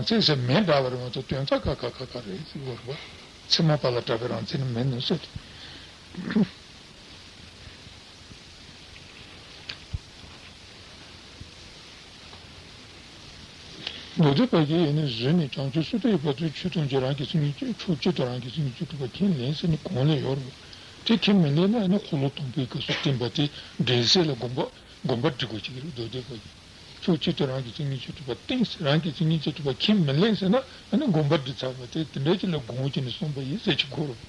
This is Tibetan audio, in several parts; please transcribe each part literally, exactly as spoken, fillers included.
ཚད་ཟེར་མེད་འདྲ་བ་རེད་མ་གཏོགས་དོན་དག་ཁ་ཁ་ཁ་ཁ་རེད་ཟེར་བ་རེད་པ། ཚད་མ་པ་ལ་གྲགས་པའི་རང་མཚན་ནི་མེད་ནོ་ཟེར་ཏེ། མདོ་སྡེ་པ་གིས་ཡེ་ནས་གཟོད་ནས་བྱང་ཆུབ་སུ་དེ་ཡོད་པ་དེ་ཆོས་ཐམས་ཅད་རང་གི་མཚན་ཉིད་ཀྱིས་ཕྱོགས་གཅིག་ཏུ་རང་གི་མཚན་ཉིད་ཀྱིས་གྲུབ་པ་ཁས་ལེན་ཟེར་ནས་གོང་ལ་ཡོད་རེད། དེ་ཁས་མི་ལེན་ན་ཨ་ནི་འཁོར་ལོ་སྡོམ་པའི་སྐབས་སུ་བསྟན་པ་དེ་འགྲེལ་བཤད་ལ་དགོངས་པ་དགོངས་པ་འགྲིག་དགོས་ཀྱི་རེད། མདོ་སྡེ་པ་གིས་ཕྱོགས་གཅིག་ཏུ་རང་གི་མཚན་ཉིད་ཀྱིས་གྲུབ་པ་བསྟན་ཟེར། རང་གི་མཚན་ཉིད་ཀྱིས་གྲུབ་པ་ཁས་མི་ལེན་ཟེར་ན་ཨ་ནི་དགོངས་པ་འགྲིག་ཚར་བ་དེ་དེ་འདྲ་ཅིག་ལ་དགོངས་བྱས་ནས་གསུངས་པ་ཡིན་ཟེར་གྱི་གོ་རེད།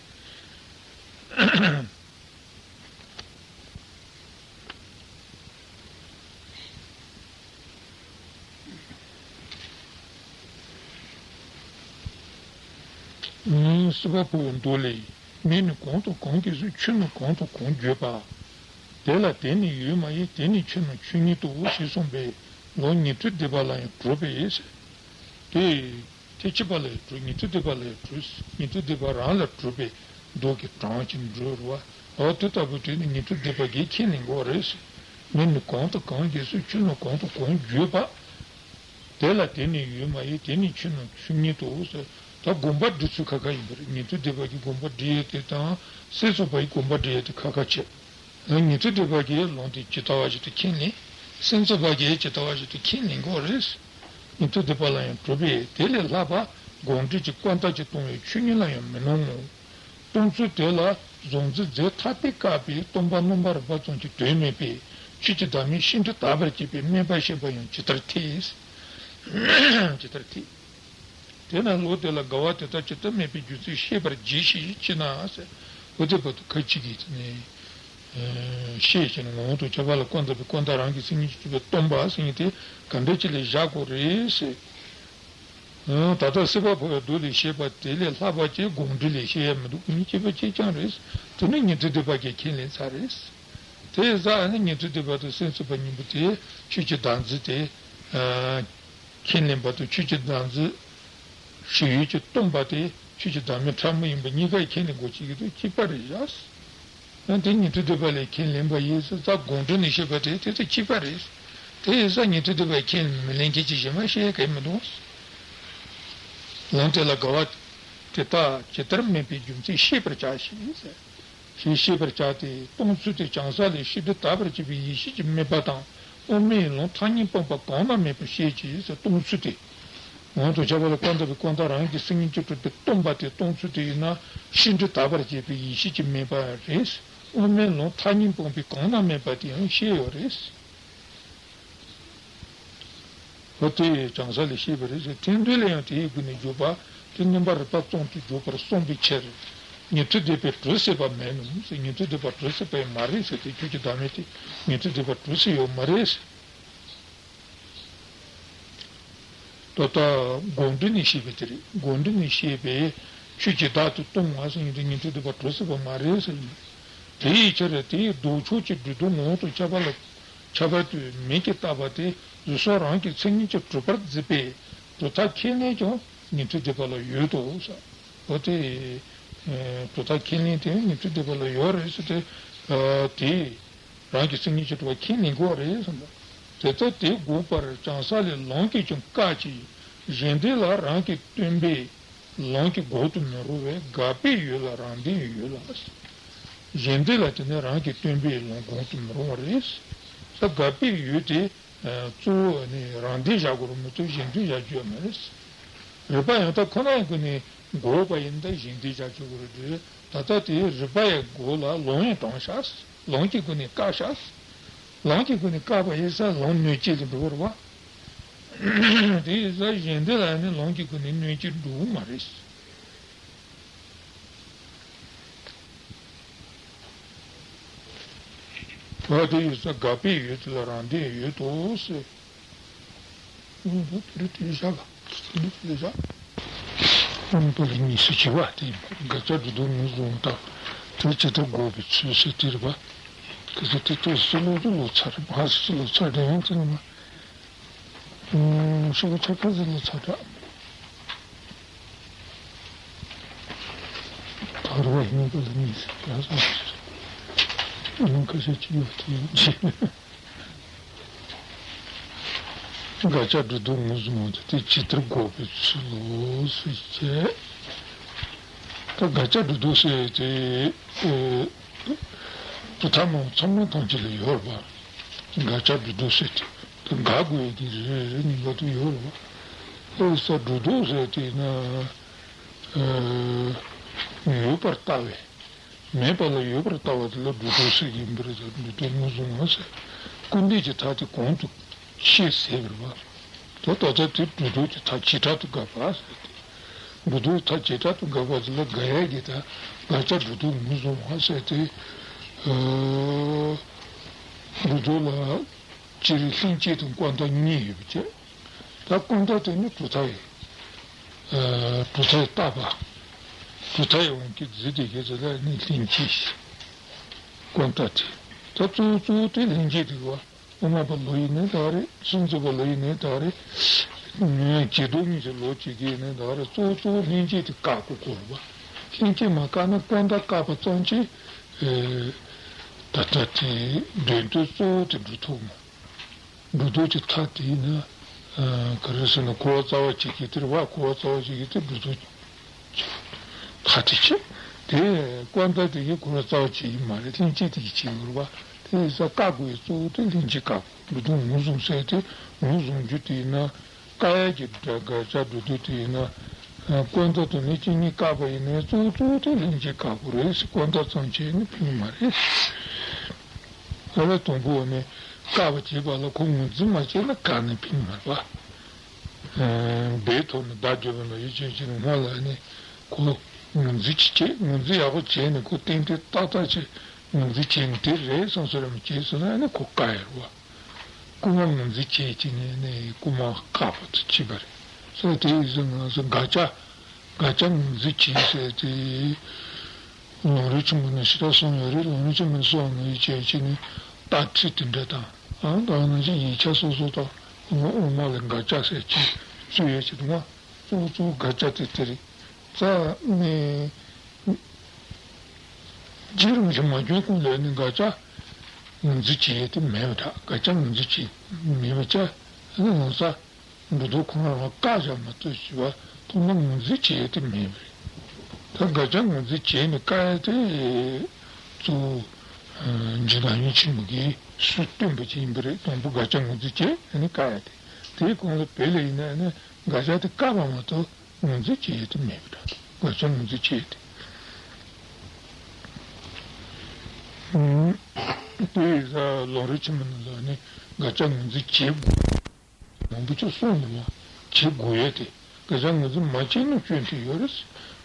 སྲིད་པ་འཁོར་བའི་མདོ་ལས། མིག་ནི་གང་དང་གང་གིས་སུ། ཆུ་ནི་གང་དང་གང་བརྗོད་པ། དེ་ལ་དེ་ནི་ཡོད་མ་ཡིན། དེ་ནི་ཆུ་རྣམས་ཆོས་ཉིད་དོ། ཞེས་གསུངས་པས་ལོག་ཉན་ཐོས་སྡེ་པ་ལ་ཡང་གྲུབ་པས། དེ། དེ་ཕྱི་པ་ལ་ཡང་གྲུབ། ཉན་ཐོས་སྡེ་པ་ལ་ཡང་གྲུབ། ཉན་ཐོས་སྡེ་པ་རང་ལ་གྲུབ་པའི་མདོ་གི་གྲངས་ཀྱི་འགྲོ་རུ་བ། འོ་དེ་ལྟ་བུ་དེ་ནི་ཉན་ཐོས་སྡེ་པ་གིས་ཁས་ལེན་དགོས་རེད། མིག་ནི་གང་དང་གང་གིས་སུ། ཆུ་ནི་གང་དང་གང་བརྗོད་པ། དེ་ལ་དེ་ནི་ཡོད་མ་ཡིན། དེ་ནི་ཆུ་རྣམས་ཆོས་ཉིད་དོ་ཟེར། ད་དགོངས་པ་འགྲིག་ཚུལ་ཁ་ཁ་ཡིན་པ་རེད། ཉན་ཐོས་སྡེ་པ་གིས་དགོངས་པ་འགྲིག་ཡས་དེ་དང་སེམས་ཙམ་པ་ཡིས་དགོངས་པ་འགྲིག་ཡས་དེ་ཁ་ཁ་བྱེད། ཉན་ཐོས་སྡེ་པ་གིས་ལུང་དེ་ཇི་ལྟ་བ་བཞིན་དུ་ཁས་ལེན། སེམས་ཙམ་པ་གིས་ཇི་ལྟ་བ་བཞིན་དུ་ཁས་ལེན་དགོས་རེད། ཉན་ཐོས་སྡེ་པ་ལ་ཡང་གྲུབ་པས་དེ་ལས་ལྷག་པ་དགོངས་འགྲེལ་གྱི་བཀའ་རྟགས་ཀྱིས་སྟོང་པའི་ཆོས་ཉིད་ལ་ཡང་མི་སྣང་ངོ་། སྟོང་ཚུལ་དེ་ལ་གཟུང་འཛིན་རྫས་ཐ་དད་བཀག་པའི་སྟོང་པ་རྣམ་པར་རིག་པ་ཙམ་གྱི་དོན་མེད་པས་ཆོས་ཀྱི་བདག་མེད་ཤིན་ཏུ་དག་པར་བྱེད་པའི་དམན་པ་བཤད་པ་ཡང་ཇི་ལྟར་འཐད། ཇི་ལྟར་འཐད། དེས་ན་ལུགས་དེ་ལ་འགལ་བ་དེ་དག་ཇི་ལྟར་མེད་པའི་རྒྱུ་མཚན་ཤེས་པར་གྱིས་ཤིག་ཅེ་ན་ཟེར། འོ་དེ་བར་དུ་ཁ་ཅིག་གིས་དེ་ནས་ཤེས་བྱས་ནས་ངོ་བོ་དང་ཁྱབ་པ་ལ་ཀུན་རྫོབ་པའི་ཀུན་བཏགས་རང་གི་མཚན་ཉིད་ཀྱིས་གྲུབ་པའི་སྟོང་པ་ཟེར་མཁན་དེ་ག་འདྲ་ཅིག་ལ་བཞག་དགོས་རེད་ཟེར། ད་ལྟ་སྲིད་པ་འཁོར་བའི་མདོ་ལས་བཤད་པ་དེ་ལས་ལྷག་པ་ཅིག་དགོངས་འགྲེལ་ལས་བཤད་ཡ་མི་འདུག་ཁོ་གཉིས་གཅིག་པ་གཅིག་རྐྱང་རེད། དེ་ནི་ཉན་ཐོས་སྡེ་པ་གིས་ཁས་ལེན་ཚར་རེད། དེ་ཡིན་ཙང་ཨ་ནི་ཉན་ཐོས་སྡེ་པ་དང་སེམས་ཙམ་པ་གཉིས་པོ་དེ་ཆོས་ཀྱི་བདག་འཛིན་དེ་ཁས་ལེན་པ་དང་ཆོས་ཀྱི་བདག་འཛིན་ཞིག་ཡོད་ཀྱི་སྟོང་པ་དེ་ཆོས་ཀྱི་བདག་མེད་ཕྲ་མོ་ཡིན་པ་གཉིས་ཀ་ཁས་ལེན་དགོས་ཀྱི་འདུག་གཅིག་པ་རེད་བཞག་ཡང་དེ་ཉན་ཐོས་སྡེ་པ་ལས་ཁས་ལེན་པ་ཡིན་ཙང་དགོངས་འགྲེལ་ནས་བཤད་པ་དེ་དེ་ཚོ་གཅིག་པ་རེད། དེ་ཡིན་ཙང་ཉན་ཐོས་སྡེ་པས་ཁས་མི་ལེན་མཁན་གྱི་གཞན་མ་བཤད་ཡ་གང་ཡང་མི་འདུག་ལུང་དེ་ལ་འགལ་བ་དེ་དག་ཇི་ལྟར་མེད་པའི་རྒྱུ་མཚན་ཤེས་པར་བྱ་ཞེས་ཟེར། ཞེས་ཤེས་པར་བྱ་སྟེ་སྟོང་ཚུལ་དེ་བྱང་ས་ལས་ཤིན་ཏུ་དག་པར་བྱེད་པའི་ཡེ་ཤེས་ཀྱི་དམིགས་པ་དང་དབུ་མའི་ལུང་ཐ་སྙད་སྤངས་པ་གང་ན་མེད་པར་བཤད་ཅེས་ཟེར། སྟོང་ཚུལ་དེ། ངོ་བོ་དང་ཁྱབ་པ་ལ་ཀུན་རྫོབ་པའི་ཀུན་བཏགས་རང་གི་མཚན་ཉིད་ཀྱིས་གྲུབ་པའི་སྟོང་པ་དེ་སྟོང་ཚུལ་དེ་ཡིན་ན་ཤིན་ཏུ་དག་པར་བྱེད་པའི་ཡེ་ཤེས་ཀྱི་དམིགས་པ་རེད། དབུ་མའི་ལུང་ཐ་སྙད་སྤངས་པའི་གང་ན་མེད་པ་དེ་ཡང་བཤད་ཡོད་རེད། འོ་དེ་བྱང་ས་ལས་བཤད་པ་རེད་ཟེར། ཐེག་མདོ་ལ་ཡང་དེའི་སྒོ་ནས་བརྗོད་པ་དེ་རྣམ་པར་རིག་པ་ཙམ་དུ་བརྗོད་པར་གསུངས་པའི་ཕྱིར། ཉན་ཐོས་སྡེ་པས་གྲུབ་སྲིད་པ་མེད་ནོ་ཟེར། ཉན་ཐོས་སྡེ་པ་གྲུབ་སྲིད་པ་ཡང་མ་རེད་ཟེར། དེ་ཆོས་ཀྱི་བདག་མེད་དེ་ཉན་ཐོས་སྡེ་པ་གྲུབ་སྲིད་ཡོད་མ་རེད་ཟེར། ད་ལྟ་དགོངས་འགྲེལ་ནས་བཤད་པ་དེ་རེད། དགོངས་འགྲེལ་ནས་བཤད་པའི་ཆོས་ཀྱི་བདག་ཏུ་སྟོང་པ་ཟེར་མཁན་དེ་ཉན་ཐོས་སྡེ་པ་གྲུབ་སྲིད་པ་མ་རེད་ཟེར་ཡིན། དེའི་ཕྱིར་དེའི་ལྡོག་ཕྱོགས་ཀྱི་སྒྲོ་འདོགས་ངོ་བོ་དང་ཁྱད་པར་ལ་ཁྱད་པར་དུ་མིང་གིས་བཏགས་པ་དེ་གཟུགས་སོགས་རང་གི་མཚན་ཉིད་ཀྱིས་གྲུབ་པར་བརྫིས་པས་གྲུབ་མཐའ་ཁས་ལེན་ཀྱང་ཉན་ཐོས་སྡེ་པ་ལ་ཡོད་དོ་ཟེར། འོ་དེ་གྲུབ་མཐའ་ཁས་ལེན་དེ་ཉན་ཐོས་སྡེ་པ་ལ་ཡོད་རེད་ཟེར་ཏེ། དེ། རང་གི་མཚན་ཉིད་ཀྱིས་གྲུབ་པ་ཁས་ལེན་དགོས་རེད་གསུངས་པ། དེ་ལྟར་དེ་འགོག་པར་བྱང་ས་ལས་ལུང་གིས་ཀྱང་བཀག་ཅིང་གཞན་དོན་ལ་རང་གི་སྟོན་པས་ལུང་གིས་འགོག་ཏུ་མི་རུང་བས་དགག་པའི་ཡུལ་ལ་རང་དོན་ཡོད་ལ། གཞན་དོན་ལ་དེ་ནི་རང་གི་སྟོན་པས་ལུང་འགོག་ཏུ་མི་རུང་བ་རེད། ས་དགག་པའི་ཡུལ་དེ་གཙོ་བོ་ནི་རང་དོན་བཞག་དགོས་རེད་མ་གཏོགས་གཞན་དོན་བཞག་རྒྱུ་ཡོད་མ་རེད། རིགས་པ་ཡང་དག་ཁོ་ན་ཡང་ཁོ་ནི་འགོག་པ་ཡིན་ད་གཞན་དོན་བཞག་ཆོག་གི་རེད་དེ། ད་ལྟ་དེ་རིགས་པ་ཡི་སྒོ་ལ་ལུང་ཡང་དྲངས་ཤག་ལུང་གི་སྒོ་ནས་བཀག་ཤག་ལུང་གི་སྒོ་ནས་བཀག་པ་ཡིན་ཙང་ལུང་གནོད་བྱེད་དུ་འགྲོ་བ་རེད་བ། དེ་ཡིན་ཙང་གཞན་དོན་ལ་ནི་ལུང་གི་སྒོ་ནས་གནོད་བྱེད་འགྲོ་གི་མ་རེད། བ་དེ་ཡིན་ཙང་དགག་པའི་ཡུལ་དེ་ལ་རང་དོན་ཡོད་དོ་ཟེར། ཨུ་ཧུ། དེ་རེད། དེ་བཞག་ག་དེ་རེད། དེ་བཞག་ཨུ་ཧུ། དེ་ལ་གཉིས་སུ་བྱེད་པ་དེ་དགག་བྱ་སྒྲོ་འདོགས་ངོས་བཟུང་དང་དེ་ཇི་ལྟར་འགོག་པའི་ཚུལ་ཟེར་དེ་རེད་པ། ག་ཚོད་དེ་ཏོག་ཙམ་ལོག་ཏུ་ལོག་ཚར་རེད། མ་སུ་ལོག་ཚར་དེ་ཡང་དེ་ནི་མ། ཨུ་ཧུ། ཤོག་ཚར་ཁ་ཚོད་ལོག་ཚར་འདྲ། ད་རུ་བ་གཉིས་པ་ལ་གཉིས་སུ་བྱེད་པ་ཟེར། ཨུ་ཧུ། ཁ་ཤས་ཅིག་ཡོད་དེ་ཡོད་ཅེས། དགག་བྱ་སྒྲོ་འདོགས་ངོས་བཟུང་བ་དེ་ཇི་ལྟར་འགོག་པའི་ཚུལ་ལོ་ཟེར་བྱས། ད་དགག་བྱ་སྒྲོ་འདོགས་ཟེར་དེ་ཨེ་གྲུབ་མཐའ་མང་པོ་ཚང་མ་ཐམས་ཅད་ལ་ཡོད་རེད་པ། དགག་བྱ་སྒྲོ་འདོགས་ཟེར་དེ་ད་དགག་དགོས་ཡ་དེ་རེ་རེ་གཉིས་ཀ་དུ་ཡོད་རེད་པ། ཨེ་ས་སྒྲོ་འདོགས་ཟེར་དེ་ན་ཨེ་ཡོད་པར་ལྟ་བས། མེད་པ་ལ་ཡོད་པར་ལྟ་བ་དེ་ལ་སྒྲོ་འདོགས་ཟེར་གྱི་ཡིན་པ་རེད། སྒྲོ་འདོགས་ངོས་བཟུང་བ་ཟེར། སྐུར་འདེབས་ཀྱི་མཐའ་དེ་གོང་དུ་བཤད་ཟེར་བ་རེད་པ། ད་ལྟ་ད་དེ་སྒྲོ་འདོགས་ཀྱི་མཐའ་བྱེ་བྲག་ཏུ་དགག་པ་ཟེར་ཏེ། སྒྲོ་འདོགས་མཐའ་བྱེ་བྲག་ཏུ་དགག་པ་དེ་ལ་དགག་ཡས་ཀྱི་ད་དགག་བྱ་སྒྲོ་འདོགས་ངོས་བཟུང་བ་ཟེར་ཏེ། ཨ་སྒྲོ་འདོགས་ལ་སྤྱིར་ལྷན་སྐྱེས་དང་བཀོད་མཐའ་གཉིས་ཡོད་པ་བྱས། ད་བཀོད་མཐའ་དེ་ནི་གྲུབ་མཐའ་ཡི། ཨ་གྲུབ་མཐའ་ཡི་བརྟག་པ། གྲུབ་མཐའ་ཡི་དབང་གིས་འཛིན་དེ་གའི་ཚེ་ལ་ནི་ལྷན་སྐྱེས་ཤིག་བཀོད་མཐའ་དེ། ད་གཙོ་བོ་གཙོ་བོ་དེ་ལྷན་སྐྱེས་དེ་ག་བ། དབུ་མ་པ་ལོ་ཡིན་ནའི་ད་རེད། སུམ་ཅུ་པ་ལོ་ཡིན་ནའི་ད་རེད། ཨ་བྱེ་བྲག་གཉིས་ཀྱི་ལོ་བྱེད་ཀྱི་ཡིན་ནའི་ད་རེད། གཙོ་བོ་གཙོ་བོ་ལྷན་སྐྱེས་དེ་བཀག་དགོས་དགོས་རེད་པ། ལྷན་སྐྱེས་མ་བཀག་ན་བཀོད་མཐའ་བཀག་པ་ཙམ་གྱིས་ཨ་ད་ལྟ་དེ་འདོད་དོན་གཙོ་བོ་དེ་འགྲུབ་ཐུབ་མ། སྒྲོ་འདོགས་ཀྱི་མཐའ་དེ་ཡིན་ན། ཨ་ག་རེ་ཟེར་ན་གོ་བ་རྩ་བ་བྱེད་ཀྱི་དེ་རེད་པ། གོ་བ་རྩ་བ་བྱེད་ཀྱི་དེ་སྒྲོ་འདོགས་ཀྱི་མཐའ་དེ་བྱེད། དེ་བཀོད་མཐའ་དེ་གིས་གོ་བ་རྩ་བ་བྱེད་ཀྱི་མ་རེད། ལྷན་སྐྱེས་དེ་གིས་བྱེད་དགོས་རེད་པ། དེ་ཡིན་ཙང་བཀག་དགོས་ཡའི་གཙོ་བོ་དེ་ལྷན་སྐྱེས་བཀག་དགོས། སྒྲོ་འདོགས་ངོས་བཟུང་ཟེར་དེ་ངོས་བཟུང་རྒྱུ་དེ་ཡིན་ན། བཀག་ཡས་ཀྱི་དགག་བྱ་སྒྲོ་འདོགས་དེ་ཡིན་ན། ཨ་བཀོད་མཐའ་དང་ལྷན་སྐྱེས་གཉིས་བཀག་པ་ཡིན་ནའི་གཙོ་བོ་གཙོ་བོ་དེ་ལྷན་སྐྱེས་བཀག་དགོས་རེད་ཟེར། བཀོད་མཐའ་ཙམ་བྱས་ནས་ཕན་གྱི་མ་རེད། ཨ་ལས་དང་པོ་ནི་བཀག་པ་བྱས་པ་ལ་ཁོ་ངོས་འཛིན་མ་བྱས་ན་བཀག་ནས་ཕན་གྱི་མ་རེད་པ། ཨ་སྦས་ཐོག་ནས་བརྡ་བརྒྱབ་པ་ནང་བཞིན་བྱས་བྱས་ནས་སྔོན་ལ་ནི་ཁོ་ངོས་འཛིན་ཅིག་བྱས། ངོས་འཛིན་ཡག་པོ་བྱས་ནས་ཁོ་ཏན་ཏན་ཏག་ཏག་ཅིག་ངོས་འཛིན་བྱས་ནས་དེ་རེད་བསམ་སོང་རེད་མ་བྱས་སོང་ན་ནི་ཁོ་བཀག་ཡ་རེད་པ། རྐུ་མ་ངོས་འཛིན་བྱས་བྱས་ནས་ནི་རྐུ་མ་བཀག་པ་དེ་བྱས་པ་རེད། ས་དེ་ཡིན་ཙང་ང་ཚོ་དགག་བྱ་དགག་བྱ་ངོས་འཛིན་བྱས་ཟེར་དེ། ལམ་རིམ་ཆེན་མོ་ནང་ཞེ་དྲག་གསུངས་ཡོད་རེད། ལམ་རིམ་ཆེན་མོ་ནང་གསུངས་ནང་བཞིན་བྱས་བྱས་ནས་རྟགས་ཁྲིད་དེ་འདྲ་དང་། ཨང་དང་ནང་བཞིན་ཡིག་ཆ་སོ་སོ་དང་དབུ་མ་ལ་དགག་བྱ་ཟེར་གྱི་ཚུལ་ཡོད་ཅེས་དང་། གཙོ་བོ་གཙོ་བོ་དགག་བྱ་དེ་དེ་རེད། རྩ་ནས་རྗེ་རིན་པོ་ཆེ་མ་བྱོན་གོང་ལ་ནི་དགག་བྱ་ངོས་འཛིན་བྱེད་ཡས་དེ་མེད་པ་འདྲ། དགག་བྱ་ངོས་འཛིན་བྱེད་མེད་པ་བྱས། ཨ་ནི་ངོ་ཚ་སྒྲོ་འདོགས་ཁོ་རང་ལ་བཀག་བཞག་མ་གཏོགས་བྱས་པ་ཐོག་མ་ངོས་འཛིན་བྱེད་ཡས་དེ་མེད་པ་རེད། ད་དགག་བྱ་ངོས་འཛིན་བྱས་ནས་བཀག་ཡས་དེ་གཙོ་བོ་འཇིགས་སྣང་ཡུལ་ཆེན་མོ་གིས་སུས་སྟོན་པ་ཅིག་ཡིན་པ་རེད། དང་པོ་དགག་བྱ་ངོས་འཛིན་བྱས་ཨ་ནི་བཀག་ཡས་དེ། དེའི་གོང་ལ་བོད་ལ་ཡིན་ན་ཨ་ནི་དགག་བྱ་དེ་བཀག་པ་མ་གཏོགས། ངོས་འཛིན་བྱེད་ཡས་དེ་མེད་པ་འདྲ། དགག་བྱ་ངོས་འཛིན་བྱེད་ཡས་དེ། ཨུམ། དེ་ཡིན་ཙང་ལམ་རིམ་ཆེན་མོ་ནང་ལ་ནི་དགག་བྱ་ངོས་འཛིན་བྱེད་དགོས། མང་པོ་ཅིག་གསུངས་འདུག་མ། བྱེད་དགོས་ཡས་དེ། དགག་བྱ་ངོས་འཛིན་མ་བྱས་ན་སྐྱོན་དེ་ཡོད་རེད།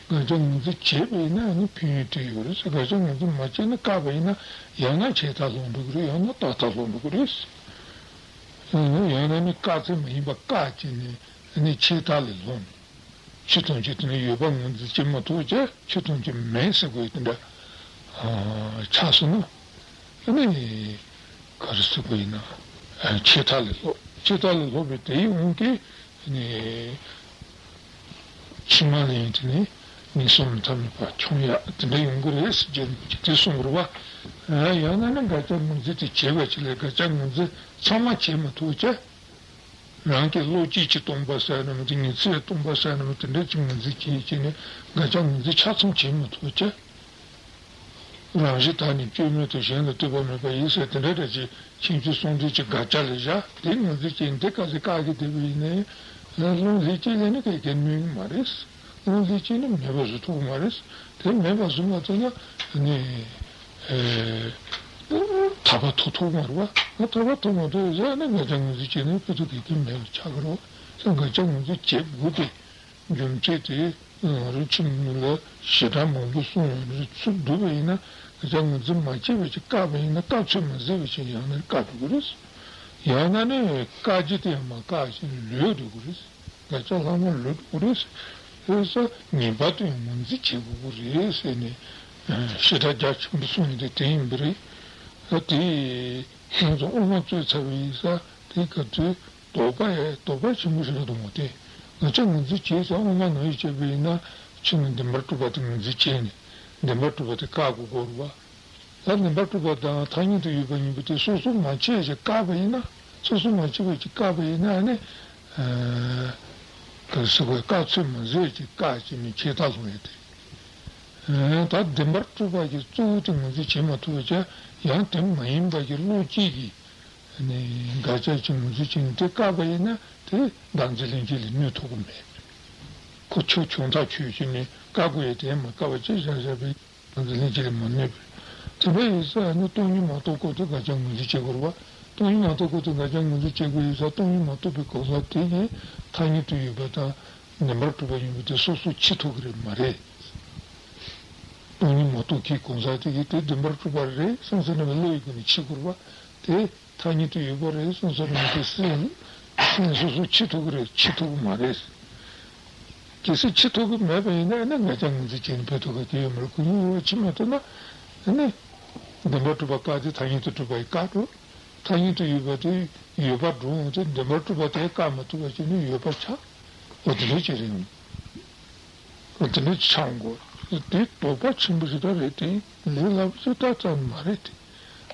དགག་བྱ་ངོས་འཛིན་བྱས་པ་ཡིན་ན་ནི་ཕན་ཡོན་དེ་ཡོད་རེད། དགག་བྱ་ངོས་འཛིན་མ་བྱས་ན་བཀག་པ་ཡིན་ན་ཡང་ན་ཆད་མཐའ་ལྷུང་འགྲོ་གི་རེད། ཡང་ན་རྟག་མཐའ་ལྷུང་འགྲོ་གི་རེད། ཡང་ན་ནི་བཀག་ཚད་མ་ཡིན་པ་བཀག་བྱས་ནས་ནི་ཆད་མཐའ་ལ་ལྷུང་ནས། ཆོས་ཐམས་ཅད་དེ་ནི་ཡོད་པ་ངོས་འཛིན་བྱེད་མ་ཐུབ་ཀྱང་ཆོས་ཐམས་ཅད་མེད་ཟེར་དགོས་ཡོད་དེ་འདྲ་ཆགས་སོང་ན། ཨ་ནི་ག་རེ་ཟེར་དགོས་ཡིན་ན། ཆད་མཐའ་ལས་ལྷོད། ཆད་མཐའ་ལས་ལྷོད་པའི་དེའི་དབང་གིས་ནི་ཕྱི་མ་ལ་ཡིན་དེ་ནི་ངན་སོང་མི་མཐའ་མེད་པ་མཆོང་ཡག་དེ་འདྲ་ཡོང་གི་རེད་ཟེར་གྱི་དེ་གསུང་དགོས་རེད་པ། ཡང་ན་ནི་དགག་བྱ་ངོས་འཛིན་དེ་བྱས་པ་ཅིག་ལས་དགག་བྱ་ངོས་འཛིན་ཚང་མ་བྱེད་མ་ཐུབ་ཀྱང་། རང་གི་བློ་སྐྱེད་ཀྱིས་སྟོང་པ་ཟེར་ན་མི་འདུག་ངེས་ཚིག་ལས་སྟོང་པ་ཟེར་ན་མི་འདུག་དེ་འདྲ་ཅིག་ངོས་འཛིན་བྱེད་བྱས་ནས་དགག་བྱ་ངོས་འཛིན་ཆ་ཚང་བྱེད་མི་ཐུབ་ཀྱང་། རང་བཞིན་དག་ནི་བཅོས་མིན་ཏོ། གཞན་ལ་ལྟོས་པ་མེད་པ་ཡིན་ཟེར་དེ་འདྲ་འདྲ་ཅིག་ཁྱད་ཆོས་གསུམ་ལྡན་གྱི་དགག་བྱ་ལ་བཞག་དེ་ངོས་འཛིན་བྱས་འདི་ག་ཚོད་བཀག་གི་བསྡད་པ་ཡིན་ནའི། བློ་ལྷན་སྐྱེས་ལ་ནི་ག་གེ་གནོད་ཀྱི་མ་རེད། བློ་ལྷན་སྐྱེས་ནི་མེད་པ་བཟོ་ཐུབ་ཀྱི་མ་རེད། དེ་མེད་པ་བཟོ་མ་ཐུབ་ན་ནི། ཨེ། ཐར་པ་ཐོབ་ཐུབ་མ་རེད་པ། ཐར་པ་ཐོབ་མ་ཐུབ་ཟེར་ན་དགག་བྱ་ངོས་འཛིན་བྱས་ན་ཕན་ཐོགས་ག་གེ་མེད་པ་ཆགས་ཀྱི་རེད་པ། དགག་བྱ་ངོས་འཛིན་བྱེད་དགོས་པའི་རྒྱུ་མཚན་དེ་ལམ་རིམ་ཆེན་མོ་ལ་ཞེ་དྲག་མང་པོ་གསུངས་ཡོད་རེད། ཚུར་བསྡུས་པ་ཡིན་ན་དགག་བྱ་ངོས་འཛིན་མ་བྱས་པ་ཅིག་བཀག་པ་ཡིན་ན་བཀག་ཚོད་མ་ཟིན་པ་ཅིག་ཡང་ན་བཀག་འགྲོ་གི་རེད། ཡང་ན་ནི་བཀག་རྒྱུ་དེ་ཡང་མ་བཀག་ཅིག་ལུས་འགྲོ་གི་རེད། དགག་བྱ་ལྷག་མ་ལུས་འགྲོ་གི་རེད། དེ་ས་ངེས་པར་དུ་ཡང་ངོས་འཛིན་བྱེད་དགོས་ཀྱི་རེད་ཟེར་ནས་ཞེ་དྲག་རྒྱ་ཆེན་པོ་གསུངས་ཡོད་དེ་དེ་ཡིན་པ་རེད། ད་དེ་ཁྱེད་ཚོ་དབུ་མ་རྩོད་ཚར་བའི་ས་དེ་ག་དུས་དོགས་པ་ཡ་དོགས་པ་ཆེན་པོ་ཞིག་རེད་འདུག་མོ། དེ་དགག་བྱ་ངོས་འཛིན་བྱས་ཙང་དབུ་མ་ནང་བཞིན་བྱས་པ་ཡིན་ན་ཕྱི་ནས་བདེན་པར་གྲུབ་པ་དེ་ངོས་འཛིན་བྱས་ནས་བདེན་པར་གྲུབ་པ་དེ་བཀག་དགོས་ཀྱི་རེད་པ། ད་བདེན་པར་གྲུབ་པ་དང་ཐ་སྙད་དུ་ཡོད་པ་གཉིས་པོ་དེ་སོ་སོ་མ་ཕྱེ་ཞིག་བཀག་པ་ཡིན་ན་ སོ་སོ་མ་བྱས་པ་ཅིག་བཀག་པ་ཡིན་ན་ཨ་ནི། ག་རེ་ཟེར་དགོས། བཀག་ཚོད་མ་བཟོས་ཅིག་བཀག་ཅིག་ནི་ཆད་མཐའ་ལྷུང་ཡས་དེ། ད་བདེན་པར་གྲུབ་པ་གི་གཙོ་བོ་དེ་ངོས་འཛིན་བྱེད་མ་ཐུབ་པ་བྱས། ཡང་དེ་མ་ཡིན་པ་གི་བློ་སྐྱེད་ཀྱི་ནི་དགག་བྱ་ཅིག་ངོས་འཛིན་བྱས་ནས་དེ་བཀག་པ་ཡིན་ན་དེ་བདག་འཛིན་ལྷན་སྐྱེས་ལ་གནོད་ཐུབ་ཀྱི་མེད། ཁོ་ཆོས་ཆོས་མཐའ་ཆོས་ཅིག་ནི་བཀག་དགོས་ཡས་དེ་མ་བཀག་པ་བྱས་བཞག་བཞག་པའི། ང་ཚོ་ལྷན་སྐྱེས་ལ་མ་གནོད་པས། དེ་འདྲ་ཡིན་ཙང་ནི་སྟོང་ཉིད་མ་རྟོགས་གོང་དུ་དགག་བྱ་ངོས་འཛིན་བྱེད་དགོས་རེད་པ། སྟོང་ཉིད་མ་རྟོགས་གོང་དུ་དགག་བྱ་ངོས་འཛིན་བྱེད་དགོས་ཡིན་ཙང་། སྟོང་ཉིད་མ་རྟོགས་པའི་གང་ཟག་དེ་གིས་ཐ་སྙད་དུ་ཡོད་པ་དང་བདེན་པར་གྲུབ་པ་ཡིན་པ་དེ་སོ་སོར་ཕྱེ་ཐུབ་ཀྱི་རེད་མ་རེད། སྟོང་ཉིད་མ་རྟོགས་མཁན་གང་ཟག་དེ་གིས་དེ་བདེན་པར་གྲུབ་པ་རེད་བསམ་ས་ནས་བློ་ཡི་སྒོ་ནས་ཕྱེ་དགོས་རེད་པ། དེ་ཐ་སྙད་དུ་ཡོད་པ་རེད་བསམ་ས་ནས་དེ་སེམས་སེམས་སོ་སོར་ཕྱེ་ཐུབ་ཀྱི་རེད། ཕྱེ་ཐུབ་ཀྱི་མ་རེད། གལ་སྲིད་ཕྱེ་ཐུབ་ཀྱི་མེད་པ་ཡིན་ན་ཨ་ནི་དགག་བྱ་ངོས་འཛིན་བྱས་ནས་ཕན་ཐོགས་ག་གེ་ཡོད་མ་རེད། ཁོ་གཉིས་ཕྱེ་མ་ཐུབ་ན་ཨ་ནི་བདེན་པར་གྲུབ་པ་བཀག་སྟེ་ཐ་སྙད་དུ་གྲུབ་པ་ཡི་བཀག་འགྲོ། ཐ་སྙད་དུ་ཡོད་པ་དེ་ཡོད་པར་འགྲོ་འོང་སྟེ་བདེན་པར་གྲུབ་པ་དེ་བཀག་མ་ཐུབ་པ་བྱས་ནས་ཡོད་པ་ཆགས། འོ་དེ་འདྲ་བྱས་རེད། འོ་དེ་འདྲ་ཆགས་འགྲོ། དེ་དོགས་པ་ཆེན་པོ་ཞེ་དྲག་རེད། དེ་ལས་སླ་པོ་ཞེ་དྲག་ཙམ་མ་རེད་དེ།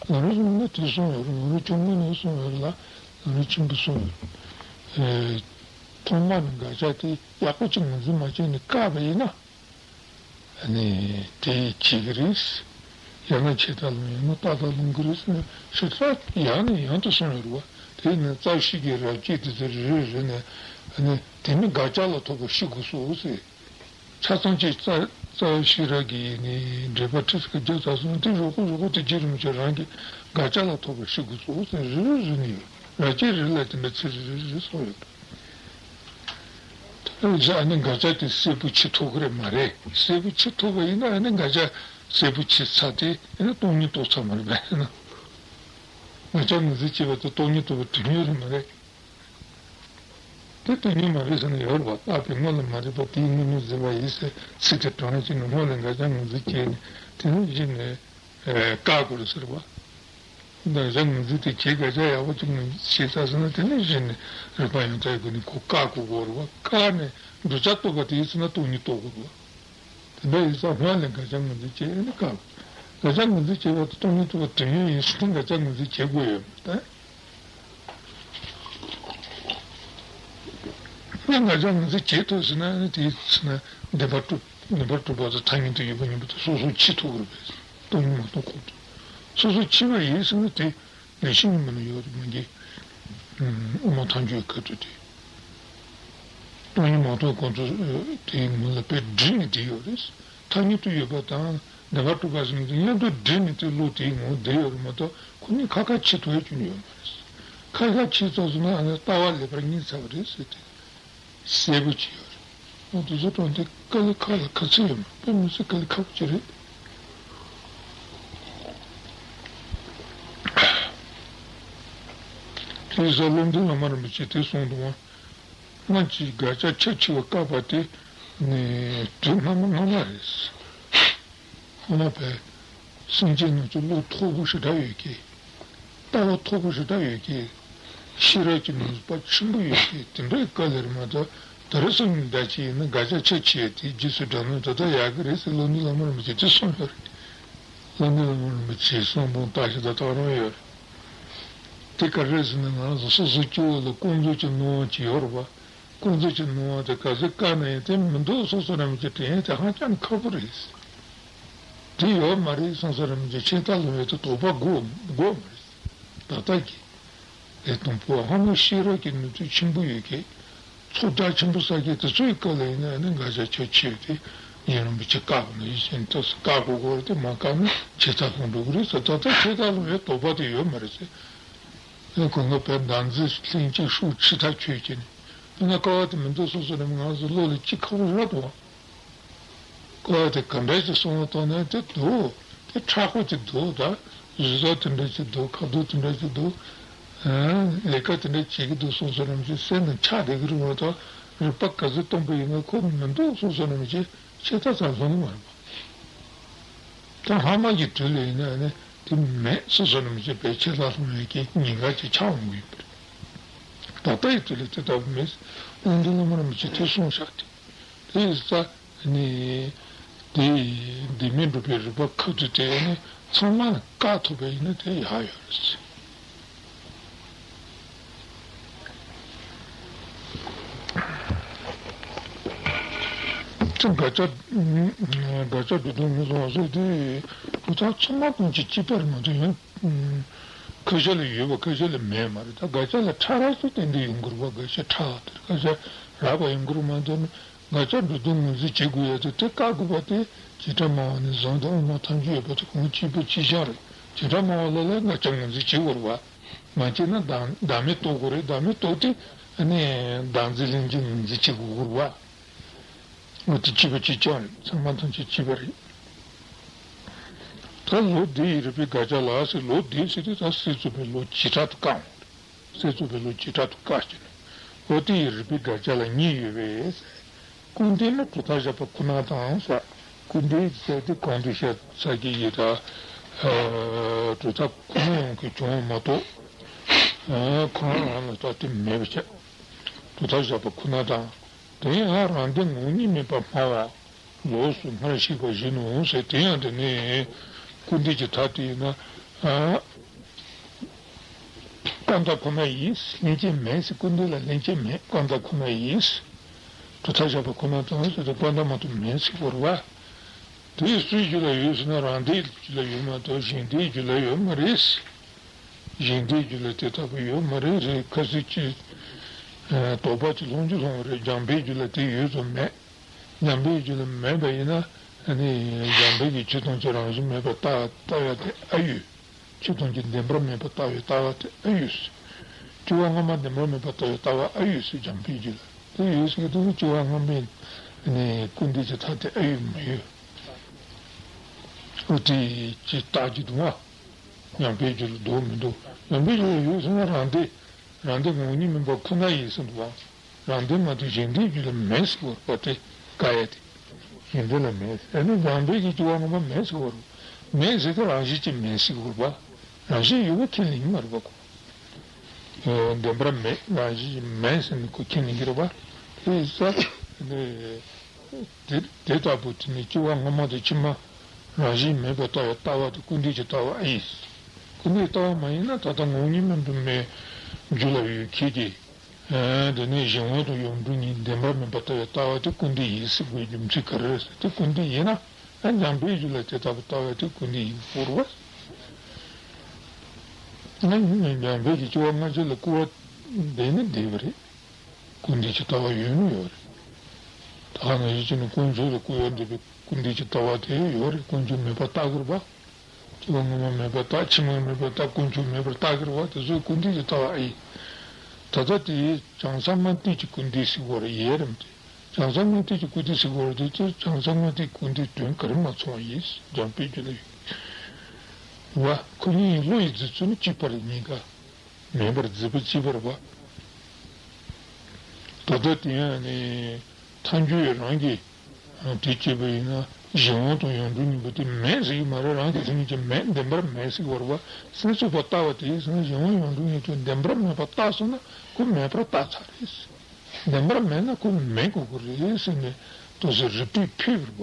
ང་རང་ཚོ་ནས་དེ་གསུངས་ཡོད་རེད། ང་རང་ཆུང་ངུ་ནས་གསུངས་ཡོད་རེད་ལ། ང་རང་ཆེན་པོ་གསུངས་ཡོད་རེད། ཨེ། ཐོག་མ་ནས་དགག་བྱ་དེ་ཡག་པོ་ཅིག་ངོས་འཛིན་མ་བྱས་ནས་བཀག་པ་ཡིན་ན། ཨ་ནི་དེ་བྱེད་ཀྱི་རེད། ཡང་ན་ཆད་མཐའ་ལྷུང་། ཡང་ན་རྟག་མཐའ་ལྷུང་གི་རེད་ཟེར་ནས་ཞེ་དྲག་ཡང་ནས་ཡང་དུ་གསུངས་ཡོད་རེད་པ། དེ་ནས་རྩ་བ་བཞི་གི་རབ་བྱེད་དེ་ཚོ་རེ་རེ་རེ་ནས་ཨ་ནི་དེ་ནི་དགག་བྱ་ལ་ཐོགས་པ་ཤེས་དགོས་སོ་ཟེར། ཆ་ཚང་གཅིག་རྩ་རྩ་བ་ཤེས་རབ་ཀྱི་ནི་འགྲེལ་པ་ཁྲིད་ས་རྒྱབ་ཚར་སོང་། དེ་རོ་ཁོ་རོ་ཁོ་དེ་རྗེ་རིན་པོ་ཆེ་རང་གིས་དགག་བྱ་ལ་ཐོགས་པ་ཤེས་དགོས་སོ་ཟེར་རེ་རེ་རེ་ནས་ཡོད། རབ་བྱེད་རེ་ལ་དེ་འདྲ་ཚིག་རེ་རེ་རེ་གསུངས་ཡོད། དེ་ལ་བཞག་ཨ་ནི་དགག་བྱ་དེ་གསལ་པོ་ཕྱེ་ཐུབ་ཀྱི་རེད་མ་རེད། གསལ་པོ་ཕྱེ་ཐུབ་པ་ཡིན་ན་ཨ་ནི་དགག་བྱ་གསལ་པོ་ཕྱེ་ཚར་དེ་ཨ་ནི་སྟོང་ཉིད་རྟོགས་ཚར་མ་རེད་པས་ན། དགག་བྱ་ངོས་འཛིན་བྱས་པ་དེ་སྟོང་ཉིད་རྟོགས་པའི་དོན་ཡོད་རེད་མ་རེད། དེ་དོན་ཡོད་མ་རེད་ཟེར་ན་ཡོད་རེད་པ། བཀག་པའི་སྔོན་ལ་མ་རིག་པ་དེའི་སྔོན་ནས་བཟོས་པ་ཡིན་ཟེར་ཚིག་དེ་དྲངས་བྱས་ནས་སྔོན་ལ་དགག་བྱ་ངོས་འཛིན་བྱས་ནས་དེ་ནས་གཞི་ནས་བཀག་དགོས་རེད་ཟེར་བ། དགག་བྱ་ངོས་འཛིན་དེ་བྱས་དགག་བྱ་ཡག་པོ་ཅིག་ངོས་འཛིན་བྱས་ཚར་སོང་ན་དེ་ནས་གཞི་ནས་རིགས་པ་ཡང་དག་གི་སྒོ་ནས་ཁོ་བཀག་དགོས་ཀྱི་ཡོད་རེད་པ། བཀག་ནས་བསྒྲུབ་བྱ་རྟོགས་པ་དེ་ཡིན་ཟེར་ན་སྟོང་ཉིད་རྟོགས་དགོས་རེད་པ། དེ་འདྲ་ཡིན་ཙང་སྔོན་ལ་དགག་བྱ་ངོས་འཛིན་བྱས་ནས་བཀག་དགོས། དགག་བྱ་ངོས་འཛིན་བྱས་པ་དེ་སྟོང་ཉིད་རྟོགས་པའི་དོན་ཡོད་ཡིན་ཟེར་ན་དགག་བྱ་ངོས་འཛིན་བྱེད་དགོས་ཡོད་མ་རེད། ད་དགག་བྱ་ངོས་འཛིན་བྱེད་ཐུབ་ཟེར་ན་ནི་དེའི་ཚེ་ན་བདེན་པར་གྲུབ། བདེན་པར་གྲུབ་པ་དང་ཐ་སྙད་དུ་ཡོད་པ་གཉིས་པོ་དེ་སོ་སོར་ཕྱེ་ཐུབ་ཀྱི་རེད་པས། སྟོང་ཉིད་མ་རྟོགས་གོང་དུ་སོ་སོར་ཕྱེ་བ་ཡིན་ཟེར་ན་དེ་ལེགས་བཤད་སྙིང་པོ་ན་ཡོད་རེད་མ་གཏོགས། དབུ་མ་ཐལ་འགྱུར་གྱི་སྐབས་དུ་དེ། སྟོང་ཉིད་མ་རྟོགས་གོང་དུ་དེའི་ངོ་ལ་དཔེ་བསྒྲིལ་ནས་བསྡད་ཡོད་རེད། ཐ་སྙད་དུ་ཡོད་པ་དང་བདེན་པར་གྲུབ་པ་ཟེར་མཁན་དེ་མཉམ་དུ་བསྒྲིལ་ནས་དེ་བློ་དེའི་ངོ་བསྡད་ཡོད་རེད་མ་གཏོགས་ཁོ་གཉིས་ཁ་ཁ་ཕྱེ་ཐུབ་ཡ་ཁྱོན་ནས་ཡོད་མ་རེད། ཁ་ཁ་ཕྱེ་ཚར་སོང་ན་ཨ་ནི་ལྟ་བ་ལེགས་པར་རྙེད་ཚར་བ་རེད་ཟེར་ཏེ་གསལ་པོ་ཅིག་ཡོད་རེད། འོ་དེ་ཚོ་དྲང་དེ་དཀའ་ལས་ཁག་ལ་ཁག་ཚིག་ཡོད་མ་རེད། དཔེ་མི་སྲིད་དཀའ་ལས་ཁག་པོ་ཅིག་རེད། དེ་ཡིན་ཙང་བློ་མཐུན་བླ་མ་རིན་པོ་ཆེས་དེ་གསུངས་འདུག་པ། སྔོན་གྱི་དགག་བྱ་ཁྱབ་ཆེ་བ་བཀག་པ་དེ་ནི་དུས་སྔ་མ་སྔ་མ་རེད། སྔ་མ་བས་སེམས་ཅན་རྣམས་ཀྱི་བློ་མཐོ་པོ་ཞེ་དྲག་ཡོད་ཀྱི། ལྟ་བ་མཐོ་པོ་ཞེ་དྲག་ཡོད་ཀྱི། ཤེས་རབ་ཀྱི་ནུས་པ་ཆེན་པོ་ཡོད་ཀྱི། དེ་འདྲའི་དཀའ་ལས་རེད་མ་གཏོགས་ད་རེས་སང་ཉིན་ད་ཅི་ཡིན་ན་དགག་བྱ་ཁྱབ་ཆེ་དེ་རྗེས་སུ་འབྲང་ན་ད་ལྟ་ཡག་གི་རེད་ཟེར་བློ་མཐུན་བླ་མ་རིན་པོ་ཆེས་དེ་གསུངས་ཡོད་རེད། བློ་མཐུན་བླ་མ་རིན་པོ་ཆེའི་གསུང་འབུམ་བརྟག་ཞིབ་དང་ཐག་རིང་ཡོད་རེད། དེ་ག་རེ་ཟེར་ན་ང་ཚོ་སོ་སོའི་སྤྱི་བོ་ལ་ཀུན་རྫོབ་ཀྱི་སྣང་བ་ཅིག་ཡོད་རེད་པ། ཀུན་རྫོབ་ཀྱི་སྣང་བ་དེ་ག་ཚོད་བཀག་ན་ཡང་དེ་མི་འདུག་བསམ་བསམ་རིན་པོ་ཆེ་དྲན་ཡས་དེ་ཧ་ཅང་ཁག་པོ་རེད། དེ་ཡོད་མ་རེད་བསམ་བསམ་རིན་པོ་ཆེ་ཆད་མཐའ་ལྷུང་བའི་དེ་དོགས་པ་དགོས་དགོས་མ་རེད། ད་ལྟ་གི་ལས་དང་པོ་ཧ་ལས་ཤེས་རབ་ཀྱི་ནུས་མཐུ་ཆེན་པོ་ཡོད་མཁན། ཚོགས་རྒྱ་ཆེན་པོ་བསགས་མཁན་དེ་ཚོའི་སྐབས་ལ་ཡིན་ན་ནི་དགག་བྱ་ཁྱབ་ཆེ་དེ་ཡུན་རིང་པོ་ཅིག་བཀག་དགོས་ན་ཡིད་བཞིན་དུ་བཀག་དགོས་ཀྱི་རེད། དེ་མ་བཀག་ན་ཆད་མཐའ་ལྷུང་འགྲོ་གི་རེད་ཟེར། ད་ལྟ་ཆད་མཐའ་ལྷུང་བའི་དོགས་པ་དེ་ཡོད་མ་རེད་ཟེར། ཨེ་གོང་གི་བོད་བདག་འཛིན་ལྷན་སྐྱེས་ཤུགས་ཆེ་ཐག་ཆོད་ཀྱི་ནི། དེ་ན་དཀའ་བ་དེ་མི་འདུག་བསམ་བསམ་རིན་པོ་ང་ཚོ་བློ་ལ་གཅིག་ཁ་བོ་རག་འདུག་ག་དཀའ་བ་དེ་ག་འདྲ་ཞིག་སོང་བ་དང་ནི་དེ་འདུག་དེ་མཁྲེགས་པོ་ཅིག་འདུག་ད་གཟུགས་དང་དེ་འདྲ་ཅིག་འདུག་ཁ་དོག་དེ་འདྲ་ཅིག་འདུག་ཨ་ལས་ཀ་དེ་འདྲ་བྱེད་ཀྱི་འདུག་བསམ་བསམ་རིན་པོ་ཆེ་སེམས་ནང་ཆགས་བསྡད་ཀྱི་རེད་མ་གཏོགས་རིག་པ་ག་ཚོད་སྟོང་པ་ཡིན་ན་ཁོ་མི་འདུག་བསམ་བསམ་རིན་པོ་ཆེ་ཆད་མཐའ་ཙམ་ལྷུང་གི་མ་རེད་པ། ད་སྔ་མ་གི་དུས་ལ་ཡིན་ན་ནི་དེ་མེད་བསམ་བསམ་རིན་པོ་ཆེ་བས་ཆད་མཐའ་ལྷུང་བའི་གི་ཉེན་ཁ་ཅིག་ཆགས་འོང་གི་ཡོད་པ་རེད། ད་ལྟ་ཡི་དུས་ལ་དེ་ལྟ་བུ་མེད། དབང་འདུས་བླ་མ་རིན་པོ་ཆེས་དེ་གསུངས་བཞག་སྟེ། དེ་ཡིན་ཙང་ནི་དེ་བདེན་མེད་སྒྲུབ་པའི་རིགས་པ་ཁ་ཐུག་དེ་ནི་ཚང་མ་བཀག་ཐུབ་པ་ཡིན་ན་དེ་ཡག་ཡོད་རེད། དགག་བྱ་དགག་བྱ་སྒྲོ་འདོགས་ངོས་བཟུང་བ་ཟེར་དུས་སྒྲོ་བཏགས་ཚང་མ་ཐམས་ཅད་གཅིག་པ་རེད་མ་གཏོགས་ཡང་ཁ་ཤས་ལ་ཡོད་པ་ཁ་ཤས་ལ་མེད་མ་རེད། ད་དགག་བྱ་ལ་ཕྲ་རགས་ཤིག་བསྟན་ཏེ་ཡོང་དགོས་རེད་པ། དགག་བྱ་ཕྲ་བ་དེ་དགག་བྱ་རགས་པ་ཡོང་དགོས་རེད་མ་གཏོགས་ནི། དགག་བྱ་སྒྲོ་འདོགས་ངོས་འཛིན་བྱེད་དགོས་ཡ་དེ་དེ་བཀག་དགོས་པ་དེ་བྱེ་བྲག་སྨྲ་བ་ནས་བཟུང་སྟེ་དབུ་མ་ཐམས་ཅད་ཡོད་པ་དེ་གང་གཅིག་པ་གཅིག་རྐྱང་རེད། བྱེ་བྲག་སྨྲ་བ་ལ་ལ་དགག་བྱ་ངོས་འཛིན་བྱེད་དགོས་རེད་པ། མ་བྱས་ན་བདག་བདག་མེད་རྟོགས་དགོས་རེད། བདག་མེད་རྟོགས་དུས་ཨ་ནི་བདག་འཛིན་ལྷན་སྐྱེས་ངོས་འཛིན་བྱེད་དགོས་རེད་པ། འོ་དེ་གཅིག་པ་གཅིག་རྐྱང་རེད། ཚང་མ་ཐམས་ཅད་གཅིག་པ་རེད། ད་ལོ་ཟླ་ཡི་རིག་པའི་དགག་བྱ་ལ་ཟེར། ལོ་ཟླ་ཟེར་དུས་ད་གསེར་བཙོ་བའི་ལོ་བྱེ་བྲག་ཏུ་བཀག་འོང་། གསེར་བཙོ་བའི་ལོ་བྱེ་བྲག་ཏུ་བཀག་ཅིང་། ལོ་ཟླ་ཡི་རིག་པའི་དགག་བྱ་ལ་གཉིས་ཡོད་པས། སྐུར་འདེབས་ནི་གྲུབ་མཐའ་བཞག་པ་ཁོ་ན་དང་ཟེར། སྐུར་འདེབས་ཟེར་དུས་གོང་དུ་བཤད་ཚར་གྱི་ཡོད། ད་གྲུབ་མཐའ་ཁོ་ན་ཡོང་གི་བྱུང་བ་མ་གཏོགས་ཁོ་རང་རང་ལ་ད་དེ་མེད་པ་བྱས། གྲུབ་མཐའ་བཞག་པ་ཁོ་ན་དང་། དེ་ཡང་རང་སྡེ་ངོ་བོ་ཉིད་མིན་པར་སྨྲ་བ། ལོགས་སུ་སྔར་བཤད་པ་བཞིན་ནོ་ཟེར། དེ་ཡང་དེ་ནི་སྐུར་འདེབས་ཀྱི་མཐའ་དེ་ཡིན་ན། ཨ། ཀ་མཐའ་ཁོ་ན་ཡིན། ལྷན་སྐྱེས་མེད་ཟེར། སྐུར་འདེབས་ལ་ལྷན་སྐྱེས་མེད། ཀ་མཐའ་ཁོ་ན་ཡིན། གྲུབ་མཐའ་བཞག་པ་ཁོ་ན་དང་ཟེར་དུས་ཀ་མཐའ་མ་གཏོགས་མེད་ཟེར་དགོས་རེད་པ། དེ་སུའི་རྒྱུད་ལ་ཡོད་ཟེར་ན་རང་སྡེའི་རྒྱུད་ལ་ཡོད་མ་གཏོགས་གཞན་སྡེའི་རྒྱུད་ལ་ཡོད་མ་རེད། གཞན་སྡེའི་རྒྱུད་ལ་དེ་ལྟ་བུ་ཡོད་མ་རེད། རེད། ཁ་སང་ཅིག་ཨ། དོགས་པ་ཅིག་སློང་རྒྱུ་སློང་བ་རེད། འཇམ་དཔལ་རྒྱུད་ལ་དེ་ཡོད་དམ་མེད། འཇམ་དཔལ་རྒྱུད་ལ་མེད་པ་ཡིན་ན་ཨ་ནི་འཇམ་དཔལ་གྱི་ཆོས་ཐམས་ཅད་རང་བཞིན་མེད་པར་ལྟ་ལྟ་ཡ་དེ་ཨེ་ཡོད། ཆོས་ཐམས་ཅད་བདེན་པར་མེད་པར་ལྟ་བའི་ལྟ་བ་དེ་ཨེ་ཡོད། སྐྱེ་བ་སྔ་མ་བདེན་པར་མེད་པར་ལྟ་བའི་ལྟ་བ་ཨེ་ཡོད་ཟེར། འཇམ་དཔལ་རྒྱུད་ལ་དེ་ཡོད་ཟེར་གྱི་འདུག། སྐྱེ་བ་སྔ་མའི་ཨ་ནི་སྐུར་འདེབས་ཀྱི་མཐའ་དེ་ཨེ་ཡོད་མ་ཡོད། འོ་དེ་ཅིག་བལྟ་རྒྱུ་འདུག་པ། འཇམ་དཔལ་རྒྱུད་ལ་འདུག་མི་འདུག། འཇམ་དཔལ་རྒྱུད་ལ་ཡོད་ཟེར་ན་རང་སྡེ། རང་སྡེ་ངོ་བོ་ཉིད་མིན་པ་ཁོ་ན་ཡིན་ཟེར་འདུག་པ། རང་སྡེ་མ་གཏོགས་གཞན་སྡེའི་རྒྱུད་ལ་མེད་ཟེར་བ་དེ་བཀག་ཡ་དེ། གཞན་སྡེ་ལ་མེད། ཨ་ནི་འཇམ་དཔལ་གྱི་སྐྱེ་བ་སྔ་མ་མེད་ཟེར་བ་རེད། མེད་ཟེར་དུས་རང་བཞིན་གྱིས་མེད་ཟེར་དགོས་པ། རང་བཞིན་ཡོད་པ་ཁས་ལེན་གྱི་མ་རེད་པ་ཁོ། ཨ། བདེན་པར་མེད། རང་བཞིན་གྱིས་མེད་ཟེར་ནས་ཁོ་ཁས་ལེན་གྱི་རེད་པ། དེ་ཡིན་ཙང་ནི། དེ་དེ་ལྟ་བུ་དེ་ནི་སྐྱེ་བ་སྔ་མ་དང་ཕྱི་མ་རང་བཞིན་མེད་པར་ལྟ་བའི་ལྟ་བ་དེ་སྐུར་འདེབས་ཀྱི་ལྟ་བ་ཨེ་ཡིན། སྐུར་འདེབས་ལྟ་བ་མ་ཡིན་ན་ད་ལྟ་ངོ་བོ་ཉིད་མིན་པའི་རྒྱུད་ལ་ཡོད་ཁྱེད་ཀྱིས། ཨ། དེ་ནས་གཞན་དབང་དང་ཡོངས་གྲུབ་གཉིས་བདེན་པར་མིན་པར་ལྟ་བའི་ལྟ་བ་དེ་སྐུར་འདེབས་ཡིན་ཟེར་དགོས་རྒྱུ་མཚན་ག་རེ་རེད་ཟེར། དེ་སྐུར་འདེབས་ཡིན་ན། ཨ། འཇམ་དཔལ་རྒྱུད་ལ་དེ་ལྟ་བུ་ལྟ་བ་དེ་སྐུར་འདེབས་ཡིན་དགོས་རེད་པ། ཨ། འཇམ་དཔལ་གྱི་སྐྱེ་བ་སྔ་ཕྱི་ལ་སྐུར་བ་བསྡད་ནི་བསྡད་པ་རེད། སྐུར་འདེབས་ཀྱི་ལྟ་བ་ཡོད་ནི་ཡོད་རེད། ད་ག་ནང་བཞིན་བྱས་ནས་དཀོན་མཆོག་ལ་སྐུར་བ་འདེབས་པའི་སྐུར་འདེབས་ཀྱི་ལྟ་བ་དེ་ཡོད་རེད། དཀོན་མཆོག་མེད་པར་ལྟ་གི་རེད་པ། སྐྱེ་བ་སྔ་མ་མེད་པར་ལྟ། ཕྱི་མ་མེད་པར་ལྟ། དཀོན་མཆོག་མེད་པར་ལྟ་གི་རེད་པ། དེ་ཚོ་སྐུར་འདེབས་ཀྱི་ལྟ་བ་ཨེ་ཡིན། ད་ལྟ་དེ་བྱང་ས་མ་ཏི་གི་སྐུར་འདེབས་ཟེར་གྱི་ཡོད་རེད་དམ། དེ་བྱང་ས་མ་ཏི་གི་སྐུར་འདེབས་ཟེར་གྱི་ཡོད་རེད། དེ་ཚོ་བྱང་ས་མ་ཏི་སྐུར་འདེབས་དོན་ག་རེ་མ་ཚོར་བ་ཡིན། འཇམ་དཔལ་རྒྱུད་ལ་ཡོད་པ། ཁོ་གཉིས་བློ་ཡི་རྫུ་འཕྲུལ་ནི་གཅིག་པ་རེད། གཉིས་ཀ་མེད་པར་རྫུ་འཕྲུལ་གཅིག་པ་རེད་པ། ད་ལྟ་དེ་ཡང་ནི་ཐལ་འགྱུར་རང་གིས་དེ་བྱས་པ་ཡིན་ན་གཞན་དབང་དང་ཡོངས་གྲུབ་གཉིས་པོ་དེ་མེད་ཟེར་གྱི་མ་རེད། རང་གི་མཚན་ཉིད་ཀྱིས་མེད། བདེན་པར་མེད་ཟེར་གྱི་ཡོད་རེད་པ། སེམས་ཚོར་བ་ལྟ་བ་དེ་ཡིན་ཟེར་ན་གཞན་དབང་ཡོངས་གྲུབ་གཉིས་དེ་བདེན་པར་མེད་པར་བལྟས་སོང་ན་ཁོ་མེད་པར་བལྟས་ཚར་རེད། བདེན་པར་མེད་ན་ཁོ་མེད་དགོས་ཀྱི་རེད་ཟེར་ནས་ཏོག་ཙམ་རིགས་པས་ཕུལ་བ་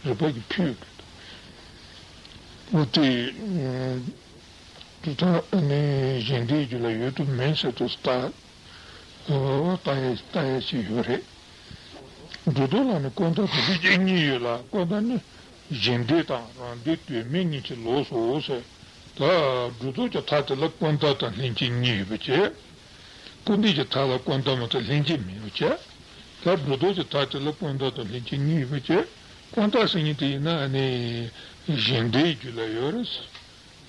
རེད་པ། རིགས་པ་གིས་ཕུལ་བ་རེད། འོ་དེ། དེ་དག་ནི་གཞན་སྡེའི་རྒྱུད་ལ་ཡོད་དམ་མེད་ཟེར་དུས་ལྟ། ལྟ་ཡ་ལྟ་ཡ་ཞིག་ཡོད་རེད། སྒྲོ་འདོགས་ལ་ནི་ཀུན་བརྟགས་དང་ལྷན་སྐྱེས་གཉིས་ཡོད་ལ། ཀུན་བརྟགས་ནི་གཞན་སྡེ་དང་རང་སྡེ་དོན་མེད་གཉིས་ཀྱི་ལོགས་སོ་ཟེར། ད་སྒྲོ་འདོགས་ཀྱི་མཐའ་དེ་ལ་ཀུན་བརྟགས་དང་ལྷན་སྐྱེས་གཉིས་ཡོད་པ་བྱས། སྐུར་འདེབས་ཀྱི་མཐའ་ལ་ཀུན་བརྟགས་མ་གཏོགས་ལྷན་སྐྱེས་མེད་པ་བྱས། ད་སྒྲོ་འདོགས་ཀྱི་མཐའ་དེ་ལ་ཀུན་བརྟགས་དང་ལྷན་སྐྱེས་གཉིས་ཡོད་པ་བྱས། ཀུན་བརྟགས་ཟེར་མཁན་དེ་ཡིན་ན་ནི་གཞན་སྡེའི་རྒྱུད་ལ་ཡོད་རེད།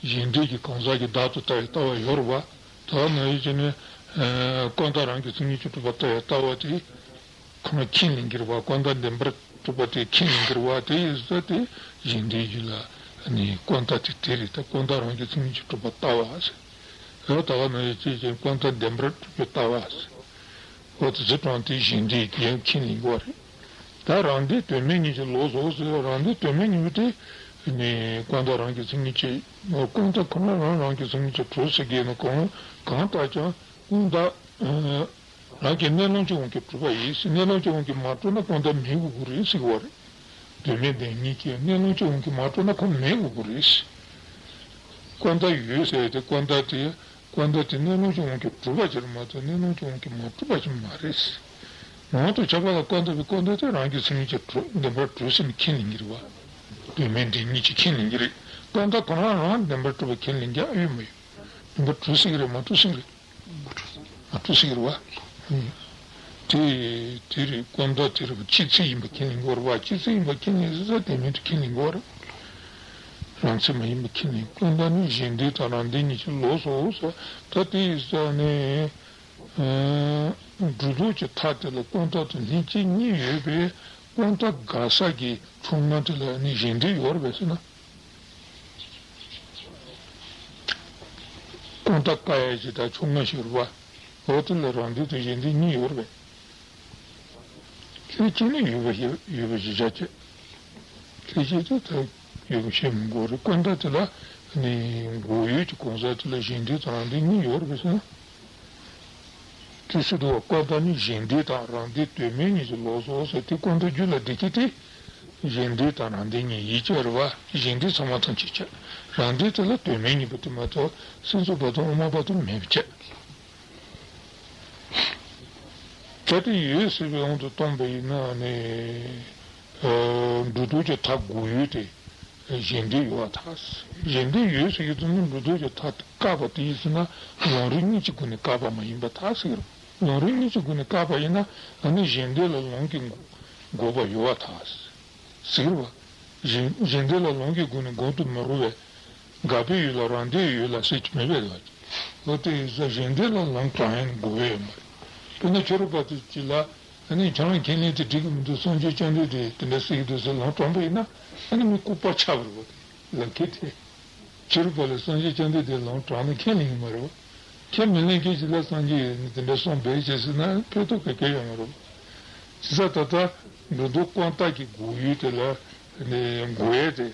གཞན་སྡེ་གི་གང་ཟག་གི་བདག་ཏུ་ལྟ་བའི་ལྟ་བ་ཡོད་རེད་པ། ད་ག་ནང་བཞིན་བྱས་ནས་ཀུན་བརྟགས་རང་གི་མཚན་ཉིད་ཀྱིས་གྲུབ་པ་ལྟ་བའི་ལྟ་བ་དེ་ཁོ་ན་ཁས་ལེན་གྱི་རེད་པ། ཀུན་བརྟགས་བདེན་པར་གྲུབ་པ་དེ་ཁས་ལེན་གྱི་རེད་པ། དེ་ཡིན་ཙང་དེ་གཞན་སྡེའི་རྒྱུད་ལ་ནི་ཀུན་བརྟགས་དེ་དེ་རེད། ད་ཀུན་བརྟགས་རང་གི་མཚན་ཉིད་ཀྱིས་གྲུབ་པ་ལྟ་བ་ཟེར། ད་ག་ནང་བཞིན་བྱས་ཀྱང་ཀུན་བརྟགས་བདེན་པར་གྲུབ་པའི་ལྟ་བ་ཟེར། འོ་དེ་ཚོ་དྲངས་ཏེ་གཞན་སྡེའི་རྒྱུད་ཡང་ཁས་ལེན་དགོས་རེད། ད་རང་སྡེ་དོན་མེད་གཉིས་ཀྱི་ལོགས་སོ་ཟེར། རང་སྡེ་དོན་མེད་གཉིས་པོ་དེ་ནི་ཀུན་བརྟགས་རང་གི་མཚན་ཉིད་ཀྱིས། ཀུན་བརྟགས་ཁོ་ན་རང་རང་གི་མཚན་ཉིད་ཀྱིས་གྲུབ་ཟེར་གྱི་ཡིན་ན་གང་གང་ལྟར་ཀྱང་ཀུན་བརྟགས་རང་གི་གནས་ལུགས་ཀྱི་དབང་གིས་གྲུབ་པ་ཡིན། གནས་ལུགས་ཀྱི་དབང་གིས་མ་གྲུབ་ན་ཀུན་བརྟགས་མེད་དགོས་ཀྱི་རེད་ཟེར་གྱི་ཡོད་རེད། དོན་མེད་བདེན་གཉིས་ཀྱི་གནས་ལུགས་ཀྱི་དབང་གིས་མ་གྲུབ་ན་ཁོ་མེད་དགོས་ཀྱི་རེད། ཀུན་བརྟགས་ཡོད་ཟེར་ཏེ་ཀུན་བརྟགས་དེ། ཀུན་བརྟགས་དེ་གནས་ལུགས་ཀྱི་དབང་གིས་གྲུབ་པ་ཅིག་རེད་མ་གཏོགས་གནས་ལུགས་ཀྱི་དབང་གིས་མ་གྲུབ་པ་ཅིག་མ་རེད། ནང་དུ་ཁྱབ་པ་ལ་ཀུན་རྟོག་པའི་ཀུན་རྟོག་དེ་རང་གི་མཚན་ཉིད་ཀྱིས་གྲུབ་བདེན་པར་གྲུབ་ཟིན་ནས་ཁས་ལེན་གྱི་རེད་བ། དོན་མེད་འདི་ཉིད་ཀྱིས་ཁས་ལེན་གྱི་རེད། ཀུན་རྟོག་ཁོ་རང་རང་བདེན་པར་གྲུབ་པ་ཁས་ལེན་རྒྱུ་ཨེ་ཡོད་མ་ཡོད། བདེན་པར་གྲུབ་སྲིད་ཀྱི་རེད་མ་གྲུབ་སྲིད་ཀྱི་རེད། མ་གྲུབ་སྲིད་ཀྱི་རེད་བ། ཨུམ། དེ་དེ་རེད། ཀུན་རྟོག་དེ་རེད་བ། སྤྱི་ཚིག་ཡིན་པ་ཁས་ལེན་དགོས་རེད་བ། སྤྱི་ཚིག་ཡིན་པ་ཁས་ལེན་ཟེར་ས་དོན་མེད་དུ་ཁས་ལེན་དགོས་རེད། རང་ཚིག་མ་ཡིན་པ་ཁས་ལེན། ཀུན་རྟོག་ནི་གཞན་སྡེ་དང་རང་སྡེ་གཉིས་ཀྱི་ལོགས་སོ་ཟེར། ད་དེ་ཡིན་ས་ནས། སྒྲོ་འདོགས་ཀྱི་མཐའ་དེ་ལ་ཀུན་རྟོག་དང་ལྷན་སྐྱེས་གཉིས་ཡོད་པས། ཀུན་རྟོག་འགག་ས་གི་ཕྲུ་ང་དེ་ལ་ནི་གཞན་སྡེ་ཡོད་རེད་པས་ཟེར་ན། ཀུན་རྟོག་འགག་ཡ་ཞིག་དང་ཕྲུ་ང་ཞིག་རེད་པ། འོ་དེ་ལ་རང་སྡེ་དང་གཞན་སྡེ་གཉིས་ཡོད་རེད་པས། ལྷན་སྐྱེས་ནི་ཡོད་པ་ཞིག་ཡོད་པ་ཞིག་བྱ་བྱེད། ལྷན་སྐྱེས་དེ་ད་ཡོད་པ་བཤད་མི་དགོས་རེད། ཀུན་རྟོག་དེ་ལ་ནི་འགོག་ཡུལ་གྱི་གང་ཟག་དེ་ལ་གཞན་སྡེ་དང་རང་སྡེ་གཉིས་ཡོད་རེད་པས་ཟེར་ན། དེ་སྲིད་དུ་ཀུན་རྟོག་ནི་གཞན་སྡེ་དང་རང་སྡེ་དོན་མེད་གཉིས་ཀྱི་ལོགས་སོ་ཟེར། དེ་ཀུན་རྟོག་རྒྱུད་ལ་འདི་སྐད་དེ། གཞན་སྡེ་དང་རང་སྡེ་གཉིས་ཡིན་གྱི་རེད་བ། གཞན་སྡེ་ཚང་མ་ཐམས་ཅད་ཀྱི། རང་སྡེ་དེ་ལ་དོན་མེད་གཉིས་པོ་དེ་མ་གཏོགས་སེམས་ཙམ་པ་དང་དབུ་མ་པ་དང་མེད་པ་བྱས། གལ་ཏེ་ཡོད་སྲིད་པའི་དབང་དུ་བཏང་པ་ཡིན་ན་ནི། སྒྲོ་འདོགས་ཀྱི་མཐའ་འགོག་ཡུལ་དེ་གཞན་སྡེ་ཡོད་པར་ཐལ། གཞན་སྡེ་ཡོད་ཟེར་གྱི་དུས་ནི་སྒྲོ་འདོགས་ཀྱི་མཐའ་བཀག་པ་དེ་ཡིན་ཟེར་ན། ལམ་རིམ་གཉིས་ཀྱི་སྒོ་ནས་བཀག་པ་མ་ཡིན་པར་ཐལ་ཟེར་གྱི་རེད། ལམ་རིམ་གཉིས་ཀྱི་སྒོ་ནས་བཀག་པ་ཡིན་ན་ཨ་ནི་གཞན་སྡེ་ལ་ལམ་གྱིས་འགོག་པ་ཡོད་པར་ཐལ་ཟེར་གྱི་རེད་བ། གཞན་གཞན་སྡེ་ལ་ལམ་གྱིས་འགོག་ནས་འགོག་ཏུ་མི་རུང་བས། འགག་པའི་ཡུལ་ལ་རང་སྡེ་ཡོད་ལ་ཟེར་གྱི་མེད་པས་རེད་བ། འོ་དེ་ཡིན་ཙང་གཞན་སྡེ་ལ་ལམ་དྲངས་ཡང་འགོག་པ་ཡོད་མ་རེད། དཔེར་ན་ཕྱི་རོལ་པ་དེ་གཅིག་ལ། ཨ་ནི་ཁྱེད་རང་ཁས་ལེན་དེ་འགྲིག་གི་མི་འདུག་སངས་རྒྱས་བཅོམ་ལྡན་འདས་དེ་འདྲ་ཟེར་གྱི་འདུག་ཟེར་ལམ་དྲངས་པ་ཡིན་ན། ཨ་ནི་མི་ལྐུགས་པ་ཆགས་པ་རེད་བ། དེ་ལབ་མཁན་དེ། ཕྱི་རོལ་པ་ལ་སངས་རྒྱས་བཅོམ་ལྡན་འདས་ལམ་དྲངས་ན་ཁས་ལེན་གྱི་མ་རེད་བ། ཁས་མི་ལེན་མཁན་ཞིག་ལ་སངས་རྒྱས་ཡོད་ནི་དེ་འདྲ་གསུངས་པས་ཅེས་ཟེར་ན་ཕན་ཐོགས་ག་གེ་ཡོད་མ་རེད་བ། བྱས་ཙང་ད་ལྟ་སྒྲོ་འདོགས་ཀུན་རྟོག་གི་འགོག་ཡུལ་དེ་ལ་ནི་འགོག་ཡས་དེ།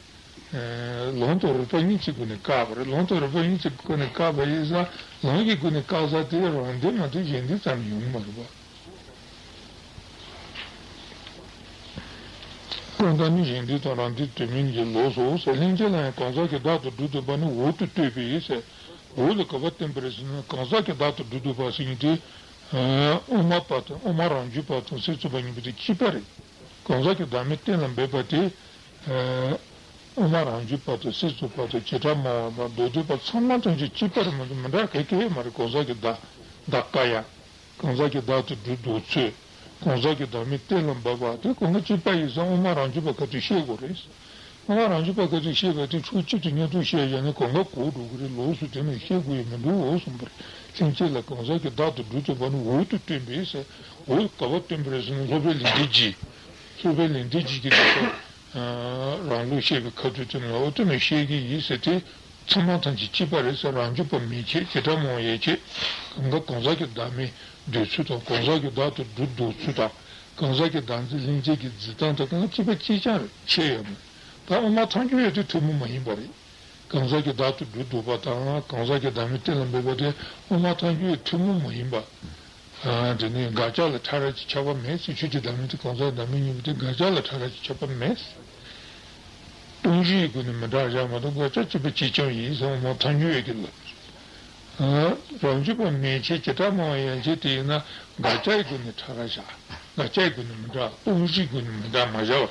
ལམ་དང་རིགས་པ་གཉིས་ཀྱི་སྒོ་ནས་བཀག་པ་རེད། ལམ་དང་རིགས་པ་གཉིས་ཀྱི་སྒོ་ནས་བཀག་པ་ཡིན་ཙང་ལམ་གྱི་སྒོ་ནས་བཀག་ས་དེ་རང་སྡེ་མ་གཏོགས་གཞན་སྡེ་ཙམ་ཡོང་གི་མ་རེད་པ། ཀུན་རྟོག་ནི་གཞན་སྡེ་དང་རང་སྡེ་དོན་མེད་གཉིས་ཀྱི་ལོགས་སོ་ཟེར། ལྷན་སྐྱེས་ལ་ཡང་གང་ཟག་གི་བདག་ཏུ་སྒྲུབ་འདོད་པ་ནི་འོག་ཏུ་ལྟོས་པས་ཟེར། འོག་ལ་ག་པར་བསྟན་པ་རེད་ཟེར་ན་གང་ཟག་གི་བདག་ཏུ་སྒྲུབ་འདོད་པ་ཟེར་མཁན་དེ། དབུ་མ་པ་དང་དབུ་མ་རང་རྒྱུད་པ་དང་སེམས་ཙམ་པ་གཉིས་པོ་དེ་གཅིག་པ་རེད། གང་ཟག་གི་བདག་མེད་གཏན་ལ་འབེབས་པ་དེ། དབུ་མ་རང་རྒྱུད་པ་དང་སེམས་ཙམ་པ་དང་བྱེ་བྲག་སྨྲ་བ་དང་མདོ་སྡེ་པ་ཚང་མ་ཐམས་ཅད་གཅིག་པ་རེད་མ་གཏོགས་མི་འདྲ་ག་གེ་ཡོད་མ་རེད། གང་ཟག་གི་བདག་བདག་བཀག་ཡ། གང་ཟག་གི་བདག་ཏུ་སྒྲུབ་འདོད་ཚུལ། གང་ཟག་གི་བདག་མེད་གཏན་ལ་འབེབས་པ་དེ་གང་ག་གཅིག་པ་ཡིན་ཙང་དབུ་མ་རང་རྒྱུད་པ་ག་དུས་བཤད་དགོས་རེད། དབུ་མ་རང་རྒྱུད་པ་ག་དུས་བཤད་པ་དེ་ཕྱོགས་གཅིག་ཏུ་མཉམ་དུ་བཤད་ཡ་ནི་གང་ག་གོ་འགྲོ་གི་རེད། ལོགས་སུ་དེ་ནས་བཤད་དགོས་ཡ་མི་འདུག་འོ་གསུངས་པ་རེད། ལྷན་སྐྱེས་ལ་གང་ཟག་གི་བདག་ཏུ་སྒྲུབ་འདོད་པ་ནི་འོག་ཏུ་སྟོན་པས་ཟེར། འོག་ག་པར་སྟོན་པ་རེད་ཟེར་ན་སློབ་དཔོན་ལེགས་ལྡན་འབྱེད། སློབ་དཔོན་ལེགས་ལྡན་འབྱེད་ཀྱི་རང་ལུགས་བཤད་པའི་ཁ་ཐུག་དེ་ནས་འོ་དེ་ནས་བཤད་ཀྱི་ཡིན་ཟེར་ཏེ། ཚང་མ་ཐམས་ཅད་གཅིག་པ་རེད་ཟེར། རང་རྒྱུད་པ་མན་ཆད་བྱེ་བྲག་སྨྲ་བ་ཡན་ཆད་གང་ག་གང་ཟག་གི་བདག་མེད་འདོད་ཚུལ་དང་གང་ཟག་གི་བདག་ཏུ་སྒྲུབ་འདོད་ཚུལ་དང་གང་ཟག་གི་བདག་འཛིན་ལྷན་སྐྱེས་ཀྱི་འཛིན་སྟངས་དང་གང་ག་གཅིག་པ་གཅིག་རྐྱང་རེད། ཁྱད་ཡོད་མ་རེད། ད་དབུ་མ་ཐལ་འགྱུར་ཡོད་དེ་ཐུན་མོང་མ་ཡིན་པ་རེད། གང་ཟག་གི་བདག་ཏུ་སྒྲུབ་འདོད་པ་དང་གང་ཟག་གི་བདག་མེད་གཏན་ལ་འབེབས་པ་དེ་དབུ་མ་ཐལ་འགྱུར་ཐུན་མོང་མ་ཡིན་པ། དེ་ནི་དགག་བྱ་ལ་ཕྲ་རགས་ཀྱི་ཁྱབ་པ་མེད་ཟེར། ཆོས་ཀྱི་བདག་མེད་དེ་གང་ཟག་བདག་མེད་གཉིས་པོ་དེ་དགག་བྱ་ལ་ཕྲ་རགས་ཀྱི་ཁྱབ་པ་མེད། སྟོང་གཞིའི་སྒོ་ནས་མི་འདྲ་བཞག་མ་གཏོགས་དགག་བྱ་གཅིག་པ་གཅིག་རྐྱང་ཡིན་ཟེར་དབུ་མ་ཐལ་འགྱུར་ཡོད་ཀྱི་ལབ། རང་རྒྱུད་པ་མན་ཆད་བྱེ་བྲག་སྨྲ་བ་ཡན་ཆད་དེ་ཡིན་ན་དགག་བྱ་ཡི་སྒོ་ནས་ཕྲ་རགས་བཞག་དགག་བྱ་ཡི་སྒོ་ནས་མི་འདྲ། སྟོང་གཞིའི་སྒོ་ནས་མི་འདྲ་མ་བཞག་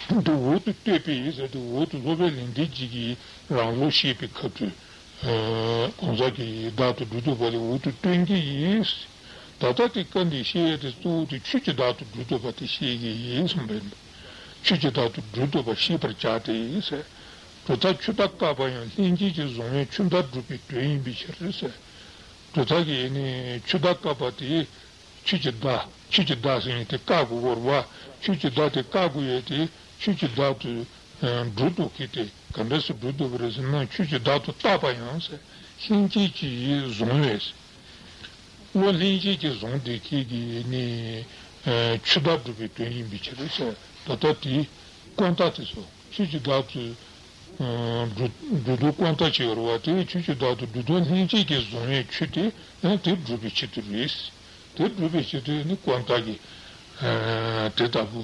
པར། འདི་འོག་ཏུ་ལྟོས་པས་ཟེར་ཏེ་འོག་ཏུ་སློབ་དཔོན་ལེགས་ལྡན་འབྱེད་ཀྱིས་རང་ལུགས་བཤད་པའི་ཁ་ཐུག་གང་ཟག་གི་བདག་ཏུ་སྒྲུབ་འདོད་པ་ལས་འོག་ཏུ་སྟོན་གྱི་ཡིན། ད་ལྟ་དེ་སྐབས་འདིར་བཤད་ཡས་དེ་གཙོ་བོ་དེ་ཆོས་ཀྱི་བདག་ཏུ་སྒྲུབ་འདོད་པ་དེ་བཤད་ཀྱི་ཡིན་གསུངས་པས། ཆོས་ཀྱི་བདག་ཏུ་སྒྲུབ་འདོད་པ་བཤད་པར་བྱ་སྟེ་ཟེར། སྒྲོ་བཏགས་ཆུ་ཟླ་བཀག་པ་ཡང་ལྷན་སྐྱེས་ཀྱིས་བཟུང་བས་ཆུ་ཟླ་སྒྲུབ་པའི་དོན་ཡིན་པའི་ཕྱིར་ཟེར། སྒྲོ་བཏགས་ཀྱི་ནི་ཆུ་ཟླ་བཀག་པ་དེ། ཆོས་ཀྱི་བདག་ཆོས་ཀྱི་བདག་ཟེར་མཁན་དེ་བཀག་དགོས་རེད་བ། ཆོས་ཀྱི་བདག་དེ་བཀག་དགོས་ཡས་དེ་ཆོས་ཀྱི་བདག་ཏུ་སྒྲུབ་འདོད་མཁན་དེ་ག་འདྲ་སེ་སྒྲུབ་འདོད་པ་རེད་ཟེར་ན། ཆོས་ཀྱི་བདག་ཏུ་བཏགས་པ་ཡང་ཟེར། ལྷན་སྐྱེས་ཀྱིས་བཟུང་བས། བློ་ལྷན་སྐྱེས་ཀྱིས་བཟུང་བསྡད་མཁན་གྱི་ནི་ཆུ་ཟླ་སྒྲུབ་པའི་དོན་ཡིན་པའི་ཕྱིར་ཟེར། ད་ལྟ་དེ་ཀུན་བཏགས་དེ་ཚོ་ཆོས་ཀྱི་བདག་ཏུ། སྒྲོ་སྒྲོ་འདོགས་ཀུན་བཏགས་ཅིག་ཡོད་རེད་བ། དེ་ཆོས་ཀྱི་བདག་ཏུ་སྒྲོ་འདོགས་ལྷན་སྐྱེས་ཀྱིས་བཟུང་བའི་ཆོས་དེ་ཡང་དེ་སྒྲུབ་པའི་ཆེད་དུ་རེད། དེ་སྒྲུབ་པའི་ཆེད་དུ་ནི་ཀུན་བཏགས་ཀྱི་དེ་ལྟ་བུ་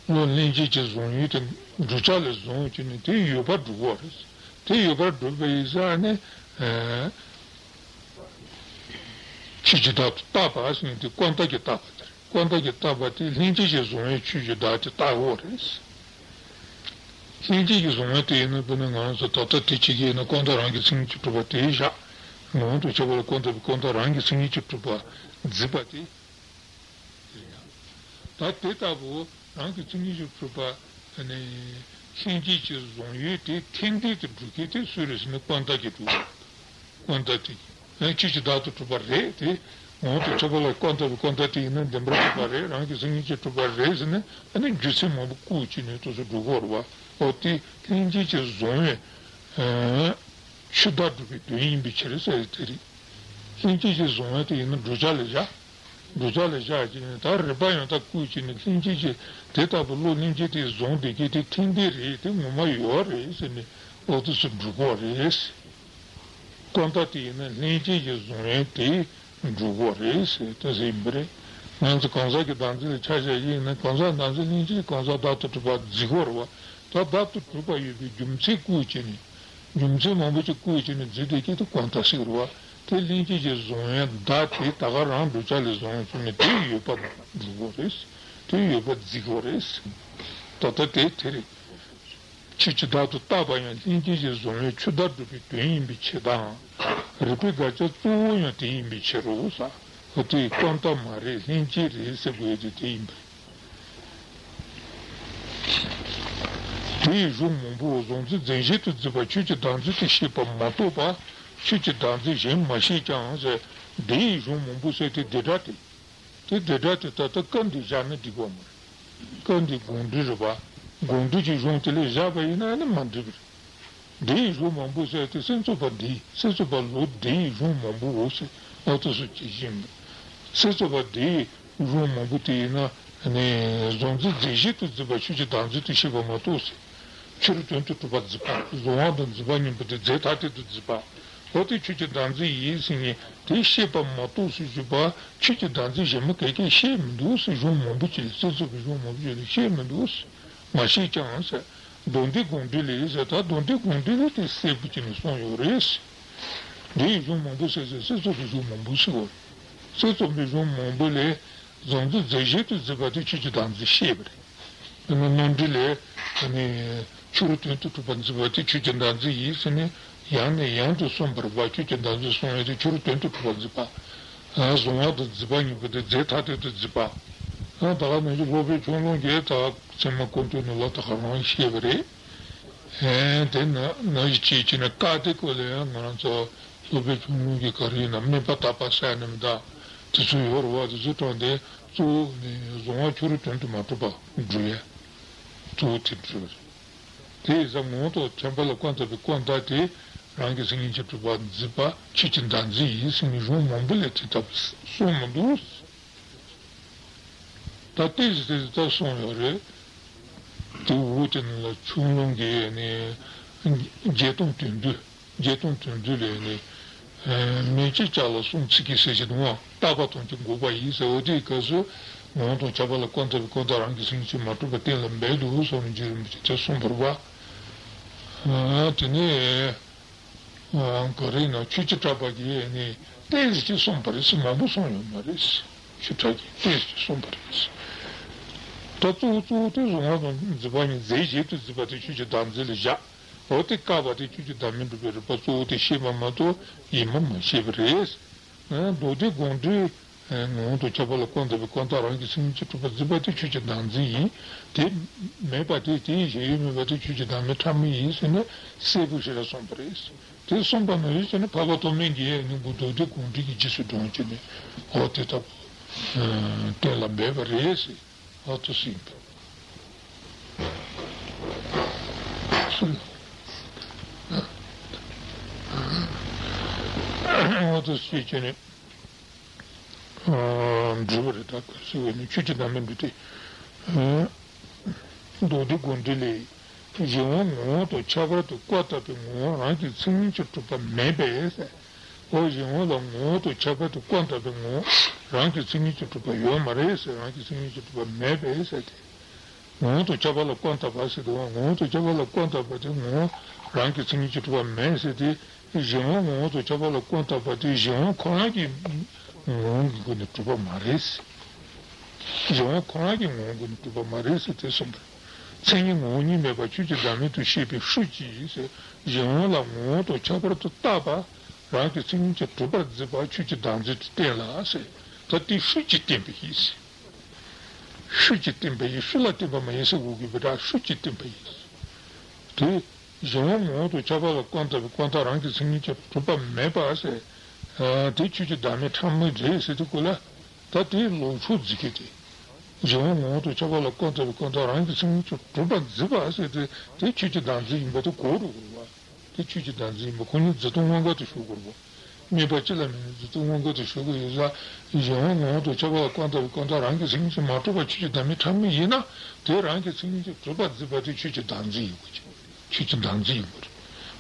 བློ་ལྷན་སྐྱེས་ཀྱིས་བཟུང་ཡུལ་དེ་བསྒྲུབ་བྱ་ལ་བཟུང་བྱས་ནས་དེ་ཡོད་པར་སྒྲུབ་པ་རེད། དེ་ཡོད་པར་སྒྲུབ་པ་ཡིན་ཙང་ནི། ཆོས་ཀྱི་བདག་ཏུ་བཏགས་པ་ཟེར་ནས་དེ་ཀུན་བཏགས་ཀྱིས་བཏགས་པ་དེ་རེད། ཀུན་བཏགས་ཀྱིས་བཏགས་པ་དེ་ལྷན་སྐྱེས་ཀྱིས་བཟུང་བའི་ཆོས་ཀྱི་བདག་དེ་བཏགས་ཡོད་རེད། ལྷན་སྐྱེས་ཀྱིས་བཟུང་བ་དེ་ཡིན་ན་དཔེར་ན་ང་རང་ཚོ་ད་ལྟ་དེ་བྱེད་ཀྱི་ཡིན་ན་ཀུན་བཏགས་རང་གི་མཚན་ཉིད་ཀྱིས་གྲུབ་པ་དེ་བཞག་ངོ་བོ་དང་ཁྱད་པར་ལ་ཀུན་བཏགས་པའི་ཀུན་བཏགས་རང་གི་མཚན་ཉིད་ཀྱིས་གྲུབ་པ་འཛིན་པ་དེ། ད་དེ་ལྟ་བུ་རང་གི་མཚན་ཉིད་ཀྱིས་གྲུབ་པ་ནི་ལྷན་སྐྱེས་ཀྱིས་བཟུང་ཡོད་དེ་ཐེར་འདོན་དུ་འགྲོ་མཁན་དེ་སུ་རེད་ཟེར་ན་ཀུན་བཏགས་ཀྱིས་གྲུབ། ཀུན་བཏགས་དེ་ཆོས་ཀྱི་བདག་ཏུ་གྲུབ་པ་རེད་དེ། ངོ་བོ་དང་ཁྱད་པར་ལ་ཀུན་བཏགས་པའི་ཀུན་བཏགས་དེ་ཡིན་ན་བདེན་པར་གྲུབ་པ་རེད། རང་གི་མཚན་ཉིད་ཀྱིས་གྲུབ་པ་རེད་ཟེར་ནས་ཨ་ནི་རྒྱུ་མཚན་མང་པོ་བཀོད་བྱས་ནས་དེ་ཚོ་སྒྲུབ་དགོས་རེད་བ། འོ་དེ་ལྷན་སྐྱེས་ཀྱིས་བཟུང་བའི་ཆོས་བདག་སྒྲུབ་པའི་དོན་ཡིན་པའི་ཕྱིར་ཟེར་དེ་རེད། ལྷན་སྐྱེས་ཀྱིས་བཟུང་བ་དེ་ཡིན་ན་བསྒྲུབ་བྱ་ལ་བཞག་བསྒྲུབ་བྱ་ལ་བཞག་ཅིག་ནི་ད་རིགས་པ་ཡང་དག་བཀོད་ཅིག་ནི་ལྷན་སྐྱེས་ཀྱིས་དེ་ལྟ་བུ་བློ་ལྷན་སྐྱེས་དེ་བཟུང་བསྡད་མཁན་དེ་ཐེར་འདོན་རེད། དེ་ངོ་མ་ཡོད་རེད་ཟེར་ནས་ཨོ་དེ་ཚོ་སྒྲུབ་དགོས་རེད། ཀུན་བཏགས་དེ་ཡིན་ན་ལྷན་སྐྱེས་ཀྱིས་བཟུང་བའི་དེ་སྒྲུབ་དགོས་རེད་ཟེར་དེ་ཟེར་ཡིན་པ་རེད། ང་ཚོ་གང་ཟག་གི་བདག་འཛིན་ལ་ཆ་བཞག་ཡིན་ན་གང་ཟག་བདག་འཛིན་ལྷན་སྐྱེས་གང་ཟག་བདག་ཏུ་གྲུབ་པ་འཛིན་དགོས་རེད་བ། ད་བདག་ཏུ་གྲུབ་པ་ཡོད་པའི་རྒྱུ་མཚན་བཀོད་བྱས་ནས་རྒྱུ་མཚན་མང་པོ་ཅིག་བཀོད་བྱས་ནས་འཛིན་བསྡད་མཁན་དེ་ཀུན་བཏགས་ཟེར་བ། དེ་ལྷན་སྐྱེས་ཀྱིས་བཟུང་བའི་བདག་དེ་ད་ག་རང་བསྒྲུབ་བྱ་ལས་བཟུང་བྱུང་ནས་དེ་ཡོད་པ་སྒྲུབ་དགོས་རེད། དེ་ཡོད་པ་འཛིན་དགོས་རེད། ད་ལྟ་དེ་དེ་རེད། ཆོས་ཀྱི་བདག་ཏུ་བཏགས་པ་ཡང་ལྷན་སྐྱེས་ཀྱིས་བཟུང་བའི་ཆོས་བདག་སྒྲུབ་པའི་དོན་ཡིན་པའི་ཕྱིར་དང་། རིགས་པའི་དགག་བྱ་གཙོ་བོ་ཡང་དེ་ཡིན་པའི་ཕྱིར་རོ་ཟེར། འོ་དེ་ཀུན་བཏགས་མ་རེད་ལྷན་སྐྱེས་རེད་ཟེར་དགོས་དེ་དེ་ཡིན་པ་རེད། དེ་ཡི་གཞུང་མང་པོ་བཟུང་ཚུལ་རྫས་གཞན་དུ་འཛིན་པ་ཆོས་ཀྱི་བདག་འཛིན་དུ་བཤད་པ་མ་གཏོགས་པ་ཆོས་ཀྱི་བདག་འཛིན་གཞན་མ་བཤད་ཀྱང་ཟེར། དེ་ཡི་གཞུང་མང་པོ་ཟེར་དེ་དེ་སྒྲ་དེ། དེ་དེ་སྒྲ་དེ་ད་ལྟ་སྐབས་འདིར་བཞག་ན་འགྲིག་པ་མ་རེད། སྐབས་འདིར་དགོངས་འགྲེལ་རེད་པ། དགོངས་འགྲེལ་གྱི་གཞུང་དེ་ལས་བཞག་པ་ཡིན་ན་ཨ་ནི་མ་འགྲིག་པ་རེད། དེ་ཡི་གཞུང་མང་པོ་ཟེར་དེ་སེམས་ཙམ་པ་འདི་སེམས་ཙམ་པ་ལོ་དེ་ཡི་གཞུང་མང་པོ་འོ་ཟེར་ཨོ་ཏོ་སོ་ཇི་བཞིན་མེད། སེམས་ཙམ་པ་དེ་ཡི་གཞུང་མང་པོ་དེ་ཡིན་ན་ནི་གཟུང་འཛིན་རྫས་གཞན་དུ་འཛིན་པ་ཆོས་ཀྱི་བདག་འཛིན་དུ་བཤད་པ་མ་གཏོགས་ཟེར། ཕྱི་རོལ་དོན་དུ་གྲུབ་པ་འཛིན་པ་གཟུང་བ་དང་འཛིན་པ་གཉིས་པོ་དེ་རྫས་ཐ་དད་དུ་འཛིན་པ། འོ་དེ་ཆོས་ཀྱི་བདག་འཛིན་ཡིན་ཟེར་ནས་དེ་བཤད་པ་མ་གཏོགས་སུ་གྱུར་པ་ཆོས་ཀྱི་བདག་འཛིན་གཞན་མ་ག་གེ་བཤད་མི་འདུག་ཟེར། གཞུང་མང་པོ་ཅིག་ལས་སེམས་ཙམ་པའི་གཞུང་མང་པོ་ཅིག་ལས་བཤད་མི་འདུག་ཟེར། མ་བཤད་ཀྱང་ཟེར། མདོ་སྡེ་དགོངས་འགྲེལ་ལས་ཟེར། ད་མདོ་སྡེ་དགོངས་འགྲེལ་ལས་དེ་གསལ་པོ་ཅིག་ནས་གསུངས་ཡོད་རེད་ཟེར། འདི་ཡི་གཞུང་མང་པོ་ཟེར་ཟེར་སེམས་ཙམ་པའི་གཞུང་མང་པོ་ཟེར་བ་རེད། སེམས་ཙམ་པའི་གཞུང་མང་པོ་ལས་གཟུང་འཛིན་རྫས་གཞན་དུ་འཛིན་པ་དེ་ཆོས་ཀྱི་བདག་འཛིན་བཤད་པ་རེད། དཔེར་ན་རྣམ་འགྲེལ་ལས་ནི་ཕྱི་རོལ་དོན་དུ་གྲུབ་པ་འཛིན་པ་དེ་ཆོས་ཀྱི་བདག་འཛིན་ཡིན་ཟེར་ནས་ཡང་ནས་ཡང་དུ་གསུངས་པ་རེད་པ། ཆོས་ཀྱི་བདག་འཛིན་གསུང་ཡས་དེ་ཕྱི་རོལ་དོན་དུ་གྲུབ་པ་འཛིན་པ། གཟུང་བ་དང་འཛིན་པ་གཉིས་པོ་དེ་རྫས་ཐ་དད་དུ་འཛིན་པ། ད་ག་ནང་བཞིན་སློབ་དཔོན་ཆོས་ལུང་གིས་ད་ཚད་མ་ཀུན་བཏུས་ནང་ལ་ད་ག་རང་བཤད་པ་རེད། དེ་ནང་བཞིན་བྱས་བྱས་ནས་བཀའ་སྡེ་སྐོར་ལ་ཡང་ང་རང་ཚོ་སློབ་དཔོན་ཆོས་ལུང་གི་ག་རེ་ཡིན་ན་དམན་པ་དག་པ་ཟེར་ནས་མི་གདའ། དེ་ཚོ་ཡོད་རེད་བ། དེ་ཚོ་དྲངས་ཏེ་གཙོ་བོ་ནི་གཟུང་བ་ཕྱི་རོལ་དོན་དུ་མ་གྲུབ་པ་སྒྲུབ་ཡས་གཙོ་བོ་དེ་སྒྲུབ་རེད། དེ་ཡི་ས་ངོ་བོ་དང་ཁྱད་པར་ལ་ཀུན་བཏགས་པའི་ཀུན་བཏགས་དེ་རང་གི་སེམས་ཉིད་ཀྱིས་གྲུབ་པ་འཛིན་པ་ཆོས་ཀྱི་བདག་འཛིན་ཡིན་ཟེར་ནས་གཞུང་མང་པོ་ལས་དེ་ལྟ་བུ་གསུངས་མི་འདུག་ད་ཏོག་ཙམ་ཏོག་ཙམ་ད་གསུངས་ཡོད་རེད། དེ་འུ་དེ་ནང་ལ་ཆོས་ལུང་གི་ནི་བརྒྱད་སྟོང་དོན་བསྡུས། བརྒྱད་སྟོང་དོན་བསྡུས་ལས་ནི། མན་ཆད་ལྕགས་ལ་གསུང་ཚིག་གི་ཟེར་གྱི་འདུག་ཨང་། བརྟག་པ་དང་གཅིག་འགོག་པ་ཡིན་ཟེར། འོ་དེའི་སྐབས་སུ་ངོ་བོ་དང་ཁྱད་པར་ལ་ཀུན་བཏགས་པའི་ཀུན་བཏགས་རང་གི་སེམས་ཉིད་ཀྱིས་མ་གྲུབ་པ་གཏན་ལ་འབེབས་འདུག་གསུངས་ནས་རྗེ་རིན་པོ་ཆེ་དེ་གསུངས་པ་རེད་པ། དེ་ནས། ག་རེ་ཡིན་ན་ཆོས་ཀྱི་གྲགས་པ་གིས་ནི་ཏོག་ཙམ་ཅིག་གསུངས་པ་རེད་ཟེར། མང་པོ་གསུངས་ཡོད་མ་རེད་ཟེར། ཆོས་གྲགས་ཀྱིས་ཏོག་ཙམ་ཅིག་གསུངས་པ་རེད་ཟེར། ད་གཙོ་བོ་གཙོ་བོ་དེ་གཟུང་བ་དང་འཛིན་པ་གཉིས་རྫས་གཞན་དུ་འཛིན་པ་དེ་ཆོས་ཀྱི་བདག་འཛིན་ལ་བཞག་འོ་དེ་བཀག་པ་དེ་ཆོས་ཀྱི་བདག་མེད་སྒྲུབ་པའི་རིགས་པ་གཙོ་བོ་དེ་བཤད་པ་མ་གཏོགས་ཡིན་པ་མ་བཤད་པ་རེད་ཟེར། མདོ་སྡེ་དགོངས་འགྲེལ། ངོ་བོ་དང་ཁྱད་པར་ལ་ཀུན་བཏགས་པའི་ཀུན་བཏགས་རང་གི་སེམས་ཉིད་ཀྱིས་གྲུབ་པ་འཛིན་པ་དེ་ཆོས་ཀྱི་བདག་འཛིན་ཡིན། དེ་མེད་པ་དེ་དེའི་གཞན་ཡུལ་མེད་པ་དེ་ཆོས་ཀྱི་བདག་མེད་ཕྲ་མོ་ཡིན་ཟེར་ནས་གསལ་པོ་ཞེ་དྲག་གསུངས་པ་རེད། དེ་གསུངས་པ་ནང་བཞིན་བྱས་ནས་འཕགས་པ་ཐོགས་མེད་ཀྱིས་ནི་མདོ་སྡེ་དགོངས་འགྲེལ་གྱི་རྗེས་སུ་འབྲངས་བྱས་ནས་འོ་དེ་ལྟ་བུ་གཏན་ལ་འབེབས་པ་རེད་ཟེར། འོ་དེ་ཟེར་ཡིན་པ། འོ་དེ་ཟེར་བྱས་ནས། འགྲུབ་པ་རེད། ད་ག་ཟེར་བས་ནི་ཆོས་ཀྱི་བདག་མེད་འགྲུབ་སྟེ། མདོ་སྡེ་དགོངས་འགྲེལ་ལས། གཞན་དབང་ངོ་བོ་དང་ཁྱད་པར་དུ་ཀུན་བཏགས་པའི་ངོ་བོ་རང་གི་མཚན་ཉིད་ཀྱིས་གྲུབ་པ་མེད་པས་ཟེར། འོ་གཞན་དབང་ལ་ངོ་བོ་དང་ཁྱད་པར་དུ་ཀུན་བཏགས་པའི་ངོ་བོ་རང་གི་མཚན་ཉིད་ཀྱིས་གྲུབ་པ་ཡོད་མ་རེད་ཟེར། རང་གི་མཚན་ཉིད་ཀྱིས་གྲུབ་པ་མེད་པས་ཟེར་ཏེ། ངོ་བོ་དང་ཁྱད་པར་ལ་ཀུན་བཏགས་པ་ཟེར་དུས་ངོ་བོ་དང་ཁྱད་པར་ལ་ཀུན་བཏགས་པ་དེ་ངོ་བོ་རང་གི་མཚན་ཉིད་ཀྱིས་གྲུབ་པ་མེད་ཟེར་ཏེ། གཞན་དབང་ངོ་བོ་དང་ཁྱད་པར་ལ་ཀུན་བཏགས་པ་དེ་གཞན་དབང་ཁོ་རང་གི་ ངོ་བོ་གི་སྒོ་ནས་གྲུབ་པ་མ་རེད། གཞན་དབང་ཁོ་རང་གི་ངོ་བོ་གི་སྒོ་ནས་གྲུབ་པ་མ་རེད་ཟེར་དེ་གསུངས་པས། མཚན་ཉིད་ངོ་བོ་ཉིད་མེད་པ་ཆོས་ཀྱི་བདག་མེད་དུ་ཤེས་པའི་ཧྲུལ་གྱིས་ཟེར། གཞན་དབང་ལ་ངོ་བོ་དང་ཁྱད་པར་དུ་བཏགས་པ། རང་གི་མཚན་ཉིད་ཀྱིས་གྲུབ་པར་འཛིན་པ་ཆོས་ཀྱི་བདག་འཛིན་དུ་བསྟན་ལ་ཟེར། ད་དེ་ཧྲུལ་གྱིས་བསྟན་པ་ཡིན་ཟེར། ཧྲུལ་གྱིས་བསྟན་པ་ཡིན། ཧྲུལ་ལ་བསྟན་པ་མ་ཡིན་ཟེར་དགོས་ཀྱི་མི་འདུག་ཧྲུལ་གྱིས་བསྟན་པ་ཡིན་ཟེར། དེ། གཞན་དབང་ངོ་བོ་དང་ཁྱད་པར་ལ་བཀོད་པའི་བཀོད་པ་རང་གི་མཚན་ཉིད་ཀྱིས་གྲུབ་པ་མེད་པ་ཟེར། ཨ། དེ་ཆོས་ཀྱི་བདག་མེད་ཕྲ་མོ་རེད་ཟེར་དུས་སྐོར་ལ། ད་དེའི་ལོག་ཕྱོགས་འཛིན་གྱི་དེ། གཞན་དབང་ངོ་བོ་དང་ཁྱད་པར་ལ་བཀོད་པའི་བཀོད་པ་རང་གི་མཚན་ཉིད་ཀྱིས་གྲུབ་པར་འཛིན་པ་ཟེར་དེ། དེ་ཆོས་ཀྱི་བདག་འཛིན་ཡིན་པ་དེ་གོ་རུ་དགོས་པ། དེ་ཆོས་ཀྱི་བདག་འཛིན་ཡིན་པ་ཁོ་ནི་འཛིན་སྟངས་དངོས་འགལ་དུ་ཞུགས་དགོས་པ། དམིགས་པ་ཅི་ལ་མེད་ནས་འཛིན་སྟངས་དངོས་འགལ་དུ་ཞུགས་དགོས་ཡོད་ས། གཞན་དབང་ངོ་བོ་དང་ཁྱད་པར་ལ་བཀོད་པའི་བཀོད་པ་རང་གི་མཚན་ཉིད་ཀྱིས་མ་གྲུབ་པ་ཆོས་ཀྱི་བདག་མེད་ཕྲ་མོ་ཡིན་ན། དེ་རང་གི་མཚན་ཉིད་ཀྱིས་གྲུབ་པར་འཛིན་པ་དེ་ཆོས་ཀྱི་བདག་འཛིན་ཡིན་དགོས་ཀྱི། ཆོས་ཀྱི་བདག་འཛིན་ཡིན་དགོས་རེད།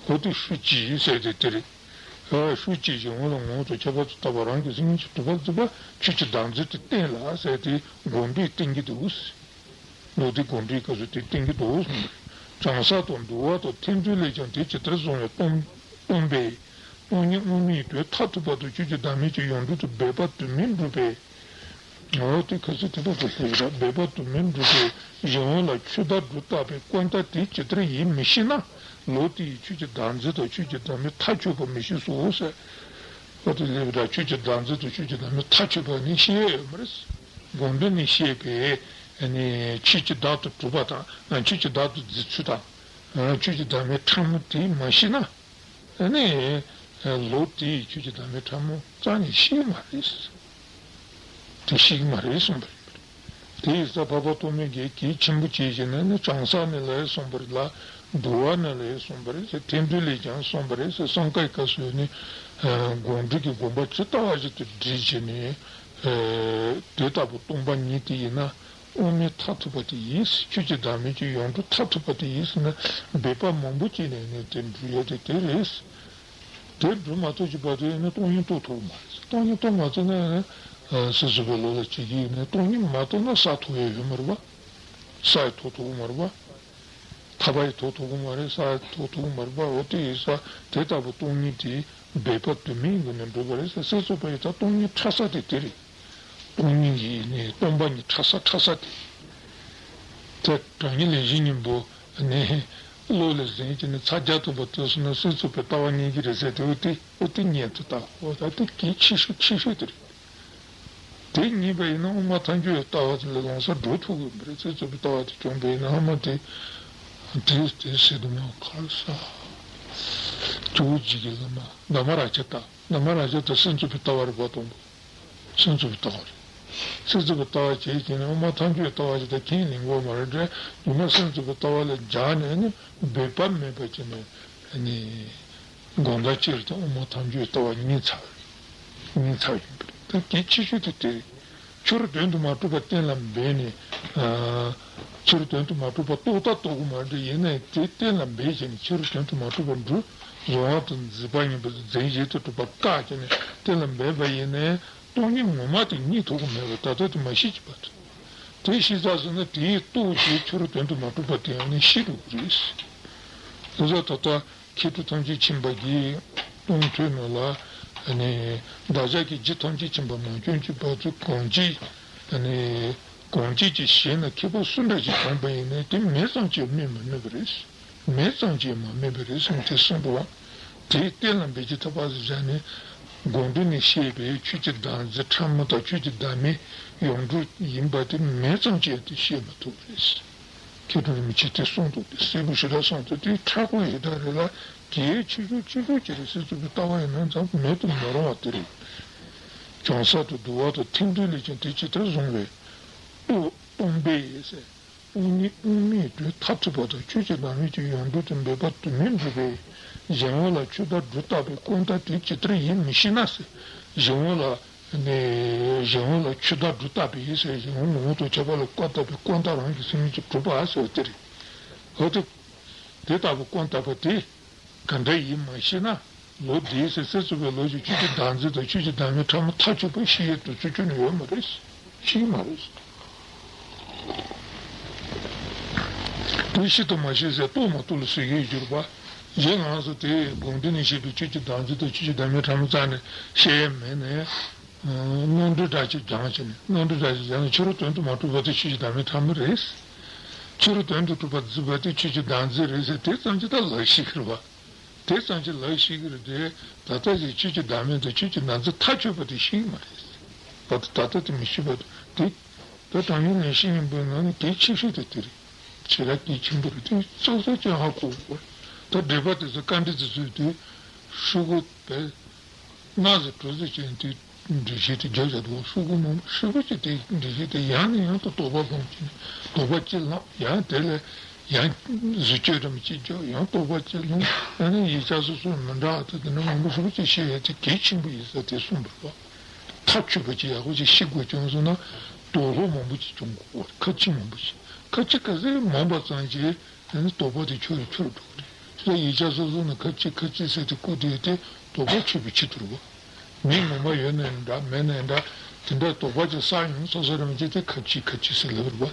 འོ་དེ་ཧྲུལ་གྱིས་ཟེར་དེ་དེ་རེད། ཧྲུལ་གྱིས་གཞན་དབང་ལ་ངོ་བོ་དང་ཁྱད་པར་དུ་བཏགས་པ་རང་གི་མཚན་ཉིད་ཀྱིས་གྲུབ་པར་འཛིན་པ་ཆོས་ཀྱི་བདག་འཛིན་དུ་བསྟན་ལ་ཟེར་དེ་དགོངས་འགྲེལ་བསྟན་གྱི་འདུག། ལོ་དེ་དགོངས་འགྲེལ་སྐབས་སུ་དེ་བསྟན་གྱི་འདུག་གསུངས་པ་རེད། བྱང་ས་དང་འདུལ་བ་དང་ཐེག་མཆོག་ལས་ཀྱང་དེ་ཇི་ལྟར་གསུངས་པའི་སྟོང་སྟོང་པས། སྟོང་ཉིད་དབུ་མའི་དོན་མཐར་ཐུག་པ་དང་ཆོས་ཀྱི་བདག་མེད་ཀྱི་ཡོངས་གྲུབ་ཏུ་སྦས་པ་དུ་མས་གྲུབ་པས། འོ་དེ་ཁ་སང་དེ་ལྟར་དུ་ལྷག་ར་སྦས་པ་དུ་མས་གྲུབ་པས་གཞན་དབང་ལ་ཆོས་བདག་སྒྲུབ་བཏགས་པའི་བཀོད་མཐའ་དེ་ཇི་ལྟར་ཡིན་མི་ཤེས་ན། ལོ་དེ་ཡི་ཆོས་ཀྱི་བདག་འཛིན་དང་ཆོས་ཀྱི་བདག་མེད་མཐའ་ཆོད་པ་མི་ཤེས་སོ་ཟེར། འོ་དེ་ལྷག་ར་ཆོས་ཀྱི་བདག་འཛིན་དང་ཆོས་ཀྱི་བདག་མེད་མཐའ་ཆོད་པ་ནི་ཤེས་ཡོད་མ་རེད། དགོངས་འགྲེལ་ནས་བཤད་པའི་ནི་ཆོས་ཀྱི་བདག་ཏུ་གྲུབ་པ་དང་ཆོས་ཀྱི་བདག་ཏུ་འཛིན་ཚུལ་དང་། ཆོས་ཀྱི་བདག་མེད་ཕྲ་མོ་དེ་མ་ཤེས་ན། ནི་ལོ་དེ་ཡི་ཆོས་ཀྱི་བདག་མེད་ཕྲ་མོ་རྩ་ནས་ཤེས་ཀྱི་མ་རེད། དེ་ཤེས་ཀྱི་མ་རེད་གསུངས་པ་རེད། དེ་ཡི་ས་འཕགས་པ་སྟོང་མའི་གེགས་གལ་ཆེན་པོ་བྱས་བྱས་ནས་ནི་བྱང་ས་ནས་ལ་ཡང་གསུངས་པ་རེད་ལ། འདུལ་བ་ནས་ལ་ཡང་གསུངས་པ་རེད་ཟེར། ཐེག་མཆོག་ལས་ཀྱང་གསུངས་པ་རེད་ཟེར། གསུམ་ཀའི་སྐབས་སུ་ནི་དགོངས་འགྲེལ་གྱི་དགོངས་པ་ཇི་ལྟ་བ་བཞིན་དུ་བསྒྲིལ་བྱས་ནས། དེ་ལྟ་བུ་སྟོང་པ་ཉིད་དེ་ཡིན་ན། དབུ་མའི་མཐར་ཐུག་པ་དེ་ཡིན། ཆོས་ཀྱི་བདག་མེད་ཀྱི་ཡོངས་གྲུབ་མཐར་ཐུག་པ་དེ་ཡིན་ཟེར་ན། འབད་པ་མང་པོ་བྱས་ནས་ནི་དེ་འགྲུབ་ཡ་དེ་དེ་རེད། དེ་འགྲུབ་མ་ཐུབ་ཀྱི་བར་དུ་ཡིན་ན་སྟོང་ཉིད་རྟོགས་ཐུབ་མ་རེད། སྟོང་ཉིད་རྟོགས་མ་ཐུབ་ན་ཡང་ན་སྲིད་གསུམ་པའི་ལོ་ལ་བྱེད་ཀྱི་ཡིན་ན་སྟོང་ཉིད་མ་རྟོགས་ན་ས་ཐོབ་ཡ་ཡོད་མ་རེད་པ། ས་ཡི་ཐོབ་ཐུབ་མ་རེད་པ། ཐར་པ་ཡི་ཐོབ་ཐུབ་མ་རེད། ས་ཡི་ཐོབ་ཐུབ་མ་རེད་པ། འོ་དེ་ཡིན་ཙང་དེ་ལྟ་བུ་སྟོང་ཉིད་དེ་འབད་པ་དུ་མའི་སྒོ་ནས་འགྲུབ་པ་རེད་ཟེར། སྲིད་གསུམ་པ་ཡི་ད་སྟོང་ཉིད་ཕྲ་ས་དེ་དེ་རེད། སྟོང་ཉིད་ཀྱི་ནི་སྟོང་པ་ཉིད་ཕྲ་ས་ཕྲ་ས་དེ། དེ་དྲང་ངེས་ལས་གཞི་སྙིང་པོ་ནི་བློ་ལ་ཟིན་གྱི་ནི་ཚ་རྒྱ་ཐུབ་པ་དེ་སོང་ན་སྲིད་གསུམ་པའི་ལྟ་བ་རྙེད་ཀྱི་རེད་ཟེར་དེ། འོ་དེ་འོ་དེ་ཉན་དུ་ལྟ། འོ་ད་དེ་གལ་ཆེ་ཤོས་ཆེ་ཤོས་དེ་རེད། དེ་རྙེད་པ་ཡིན་ན་དབུ་མ་ཐལ་འགྱུར་བའི་ལྟ་བ་དེ་ལ་ལམ་སང་འགྲོ་ཐུབ་ཀྱི་མ་རེད། སྲིད་གསུམ་པའི་ལྟ་བ་དེ་བྱུང་པ་ཡིན་ན་ཨ་མ་དེ་དེ་དེ་ཟེར་དུ་མ་གར་ས་ཇོ་བོ་རྗེ་གི་བླ་མ་དྷརྨ་རཱ་ཛ་ད་དྷརྨ་རཱ་ཛ་ད་སྲིད་གསུམ་པའི་ལྟ་བ་རེད་པ། སྟོང་པ་སྲིད་གསུམ་པའི་ལྟ་བ་རེད། སྲིད་གསུམ་པའི་ལྟ་བ་བྱས་ཀྱི་ནི་དབུ་མ་ཐལ་འགྱུར་བའི་ལྟ་བ་ཞིག་ད་ཁས་ལེན་དགོས་མ་རེད་དྲ། རྗེས་མ་སྲིད་གསུམ་པའི་ལྟ་བ་ལ་སྦྱར་ནས་ནི་འབད་པ་མེད་པ་བྱས་ནས་ནི། དགོངས་དག་ཅི་རེད་དེ་དབུ་མ་ཐལ་འགྱུར་ལྟ་བ་རྙེད་ཚར་བ་རེད། རྙེད་ཚར་ཡིན་པ་རེད། ད་གལ་ཆེ་ཤོས་དེ་དེ་རེད། ཕྱི་རོལ་དོན་དུ་མ་གྲུབ་པ་གཏན་ལ་འབེབས་ནས། ཨ། ཕྱི་རོལ་དོན་དུ་མ་གྲུབ་པ་རྟོགས་དང་རྟོགས་ཀྱི་མ་རེད་ཡིན་ནའི་དེ་གཏན་ལ་འབེབས་བྱས་ནས་ཕྱི་རོལ་དོན་དུ་མ་གྲུབ་པ་འགྲོ་གཟུང་བ་དང་འཛིན་པ་གཉིས་པོ་དེ་རྫས་གཞན་དུ་གྲུབ་པ་བཀག་བྱས་ནས་གཏན་ལ་འབེབས་པ་ཡིན་ནའི་སྟོང་ཉིད་ངོ་མ་དེ་རྙེད་ཐུབ་ཀྱི་མེད་པ་ད་ལྟ་དེ་མ་ཤེས་ཀྱི་པ་དེ། དེ་ཤེས་ཚར་སོང་ན་དེའི་རྟོགས་བྱའི་ཕྱི་རོལ་དོན་དུ་མ་གྲུབ་པ་དེ་ཡང་ནི་ཤེས་འགྲོ་གི་རེད། དེ་ཚོ་ད་ལྟ། མཁས་གྲུབ་ཐམས་ཅད་མཁྱེན་པ་གིས་གཏོང་ཐོས་ནོ་ལ། ནི། བདག་ཅག་གི་རྗེ་ཐམས་ཅད་མཁྱེན་པ་མ་བྱོན་གྱི་བར་དུ་གང་ཅི། ནི། གང་ཅི་ཅི་ཞེ་ན་མཁས་པ་སུ་འདྲ་ཞིག་བྱུང་བ་ཡིན་ནའི་དེ་མེད་ཙམ་གྱིས་སྨོས་མི་ནུས་པ་རེད། མེད་ཙམ་གྱིས་མ་སྨོས་པ་རེད་གསུངས་ཏེ་གསུངས་པ། དེ་གཏན་ལ་འབེབས་ཀྱི་ཐབས་པ་ཟེར་བྱ་ནི། དགོངས་འགྲེལ་ནས་བཤད་པའི་ཆོས་ཀྱི་བདག་འཛིན་ཕྲ་མོ་དང་ཆོས་ཀྱི་བདག་མེད་ཡོངས་གྲུབ་ཡིན་པ་དེ་མེད་ཙམ་གྱིས་དེ་བཤད་མི་ཐུབ་པ་རེད། མཁས་གྲུབ་རིན་པོ་ཆེས་དེ་གསུངས་འདུག་སྟེ། གསལ་པོ་ཞེ་དྲག་གསུངས་འདུག་སྟེ། ཁྲ་ཁོ་ཞེ་དྲག་རེད་ལ་གལ་ཆེ་ཤོས་ཆེ་ཤོས་ཅིག་རེད། སྲིད་གསུམ་པའི་ལྟ་བ་ཡིན་ན་ཙམ་མེད་དུ་མི་རུང་བ་དེ་རེད། བྱང་ས་དང་འདུལ་བ་དང་ཐེག་མཆོག་ལས་ཀྱང་དེ་ཇི་ལྟར་གསུངས་པའི་སྟོང་སྟོང་པས་ཟེར། དབུ་མའི་དབུ་མའི་དོན་མཐར་ཐུག་པ་དང་ཆོས་ཀྱི་བདག་མེད་ཀྱི་ཡོངས་གྲུབ་ཏུ་འབད་པ་དུ་མས་གྲུབ་པས་གཞན་དབང་ལ་ཆོས་བདག་སྒྲུབ་བཏགས་པའི་བཀོད་མཐའ་དེ་ཇི་ལྟར་ཡིན་མི་ཤེས་ན་ཟེར། གཞན་དབང་ལ། ནས་གཞན་དབང་ལ་ཆོས་བདག་སྒྲུབ་བཏགས་པའི་ཟེར། གཞན་དབང་ངོ་བོ་དང་ཁྱད་པར་ལ་བཀོད་བཏགས་པའི་བཀོད་མཐའ་རང་གི་སེམས་ཉིད་ཀྱིས་གྲུབ་པ་ཟེར་བ་དེ་རེད། འོ་དེ། དེ་ལྟ་བུ་བཀོད་བཏགས་པ་དེ་ག་འདྲ་ཡིན་མ་ཤེས་ན། ལོ་དེའི་ཟེར་སྲིད་གསུམ་པའི་ལོ་ཞིག་ཆོས་ཀྱི་བདག་འཛིན་དང་ཆོས་ཀྱི་བདག་མེད་ཕྲ་མོ་མཐའ་གཅིག་པ་ཤེས་ཡས་དུས་ཚོད་ཁྱོན་ནས་ཡོད་མ་རེད། ཤེས་ཀྱི་མ་རེད། དེ་ཤེས་དང་མ་ཤེས་ཟེར་རྟོགས་མ་རྟོགས་ལ་ཟེར་གྱི་ཡོད་རྒྱུ་རེད་པ། གཞན་ང་ཚོ་དེ་དགོངས་འགྲེལ་ནས་བཤད་པའི་ཆོས་ཀྱི་བདག་འཛིན་དང་ཆོས་ཀྱི་བདག་མེད་ཕྲ་མོ་རྩ་ནས་བཤད་ཡས་མེད་ནས། རྣམ་འགྲེལ་སྒྲ་ཆོས་སྦྱངས་བྱས་ནས། རྣམ་འགྲེལ་སྒྲ་ཆོས་སྦྱངས་ནས་ཕྱི་རོལ་དོན་དུ་མ་གྲུབ་པ་དེ་ཆོས་ཀྱི་བདག་མེད་ཐལ་མོ་རེད། ཕྱི་རོལ་དོན་དུ་གྲུབ་པ་བརྫིས་པ་དེ་ཆོས་ཀྱི་བདག་འཛིན་རེད་ཟེར། དེ་ཙམ་གྱིས་ད་ལག་ཤེས་ཀྱི་རེད་བ། དེ་ཙམ་གྱིས་ལག་ཤེས་ཀྱི་རེད་དེ། ད་ལྟ་ཞིག་ཆོས་ཀྱི་བདག་མེད་དང་ཆོས་ཀྱི་བདག་འཛིན་མཐའ་ཆོད་པ་དེ་ཤེས་ཀྱི་མ་རེད། ད་ལྟ་ད་ལྟ་དེ་མི་ཤེས་པ་དེ། ད་གྲངས་ཉུང་ལེགས་བཤད་སྙིང་པོའི་ནང་ནས་གལ་ཆེ་ཤོས་དེ་དེ་རེད། ཞེ་དྲག་གལ་ཆེན་པོ་རེད། དེ་ཚོགས་གཙོ་ཅན་ཧ་གོ་དགོས། ད་འགྲེལ་པ་དེ་ཚོ་བཀའ་འགྲེལ་དེ་ཚོའི་དུས་ཧྲིལ་པོ་བས། ལྔ་ཟེར་དྲུག་ཟེར་བྱས་དུས་འགྲེལ་བཤད་དེ་བརྒྱབ་བཞག་འདུག་ཧྲིལ་པོ་མང་པོ་ཧྲིལ་པོ་ཅིག་དེ་འགྲེལ་བཤད་དེ་ཡང་ནས་ཡང་དུ་དོགས་པ་སློང་བྱས་ནས་དོགས་པ་གཅིག་སློང་། ཡང་དེ་ལས་ཡང་བཟོ་བཅོས་རམ་གཅིག་བརྒྱབ། ཡང་དོགས་པ་གཅིག་སློང་། ཡང་ན་ཡིག་ཆ་སོ་སོ་མི་འདྲ་བ་དེ་དེ་འདྲ་མང་པོ་ཧྲིལ་པོ་ཅིག་བཤད་ཡས་དེ་གལ་ཆེན་པོ་ཡིན་ས་དེ་གསུངས་པ་རེད་བ། མཐའ་ཆོད་པ་ཅིག་ཡག་པོ་ཅིག་ཤེས་དགོས་བྱུང་སོང་ན། དོགས་སློང་མང་པོ་ཅིག་བྱུང་དགོས། ཁ་ཅིག་མང་པོ་ཅིག་ཁ་ཅིག་ག་ཚོད་མང་བ་ཙམ་གྱིས་དེ་ནི་དོགས་པ་དེ་ཆོད་ཆོད་འགྲོ་གི་རེད། དེ་ཡིག་ཆ་སོ་སོ་ནས་ཁ་ཅིག་ཁ་ཅིག་ཟེར་ཏེ་བཀོད་དེ་དེ་དོགས་པ་ཆོད་པའི་ཆེད་དུ་རེད་བ། མིང་ངོ་མ་ཡོད་ནའི་འདྲ་མེད་ནའི་འདྲ། དེ་འདྲ་དོགས་པ་ཅིག་བསགས་ཡོང་ས་ས་རེད་མ་གཏོགས་དེ་ཁ་ཅིག་ཁ་ཅིག་ཟེར་ལབ་རེད་བ།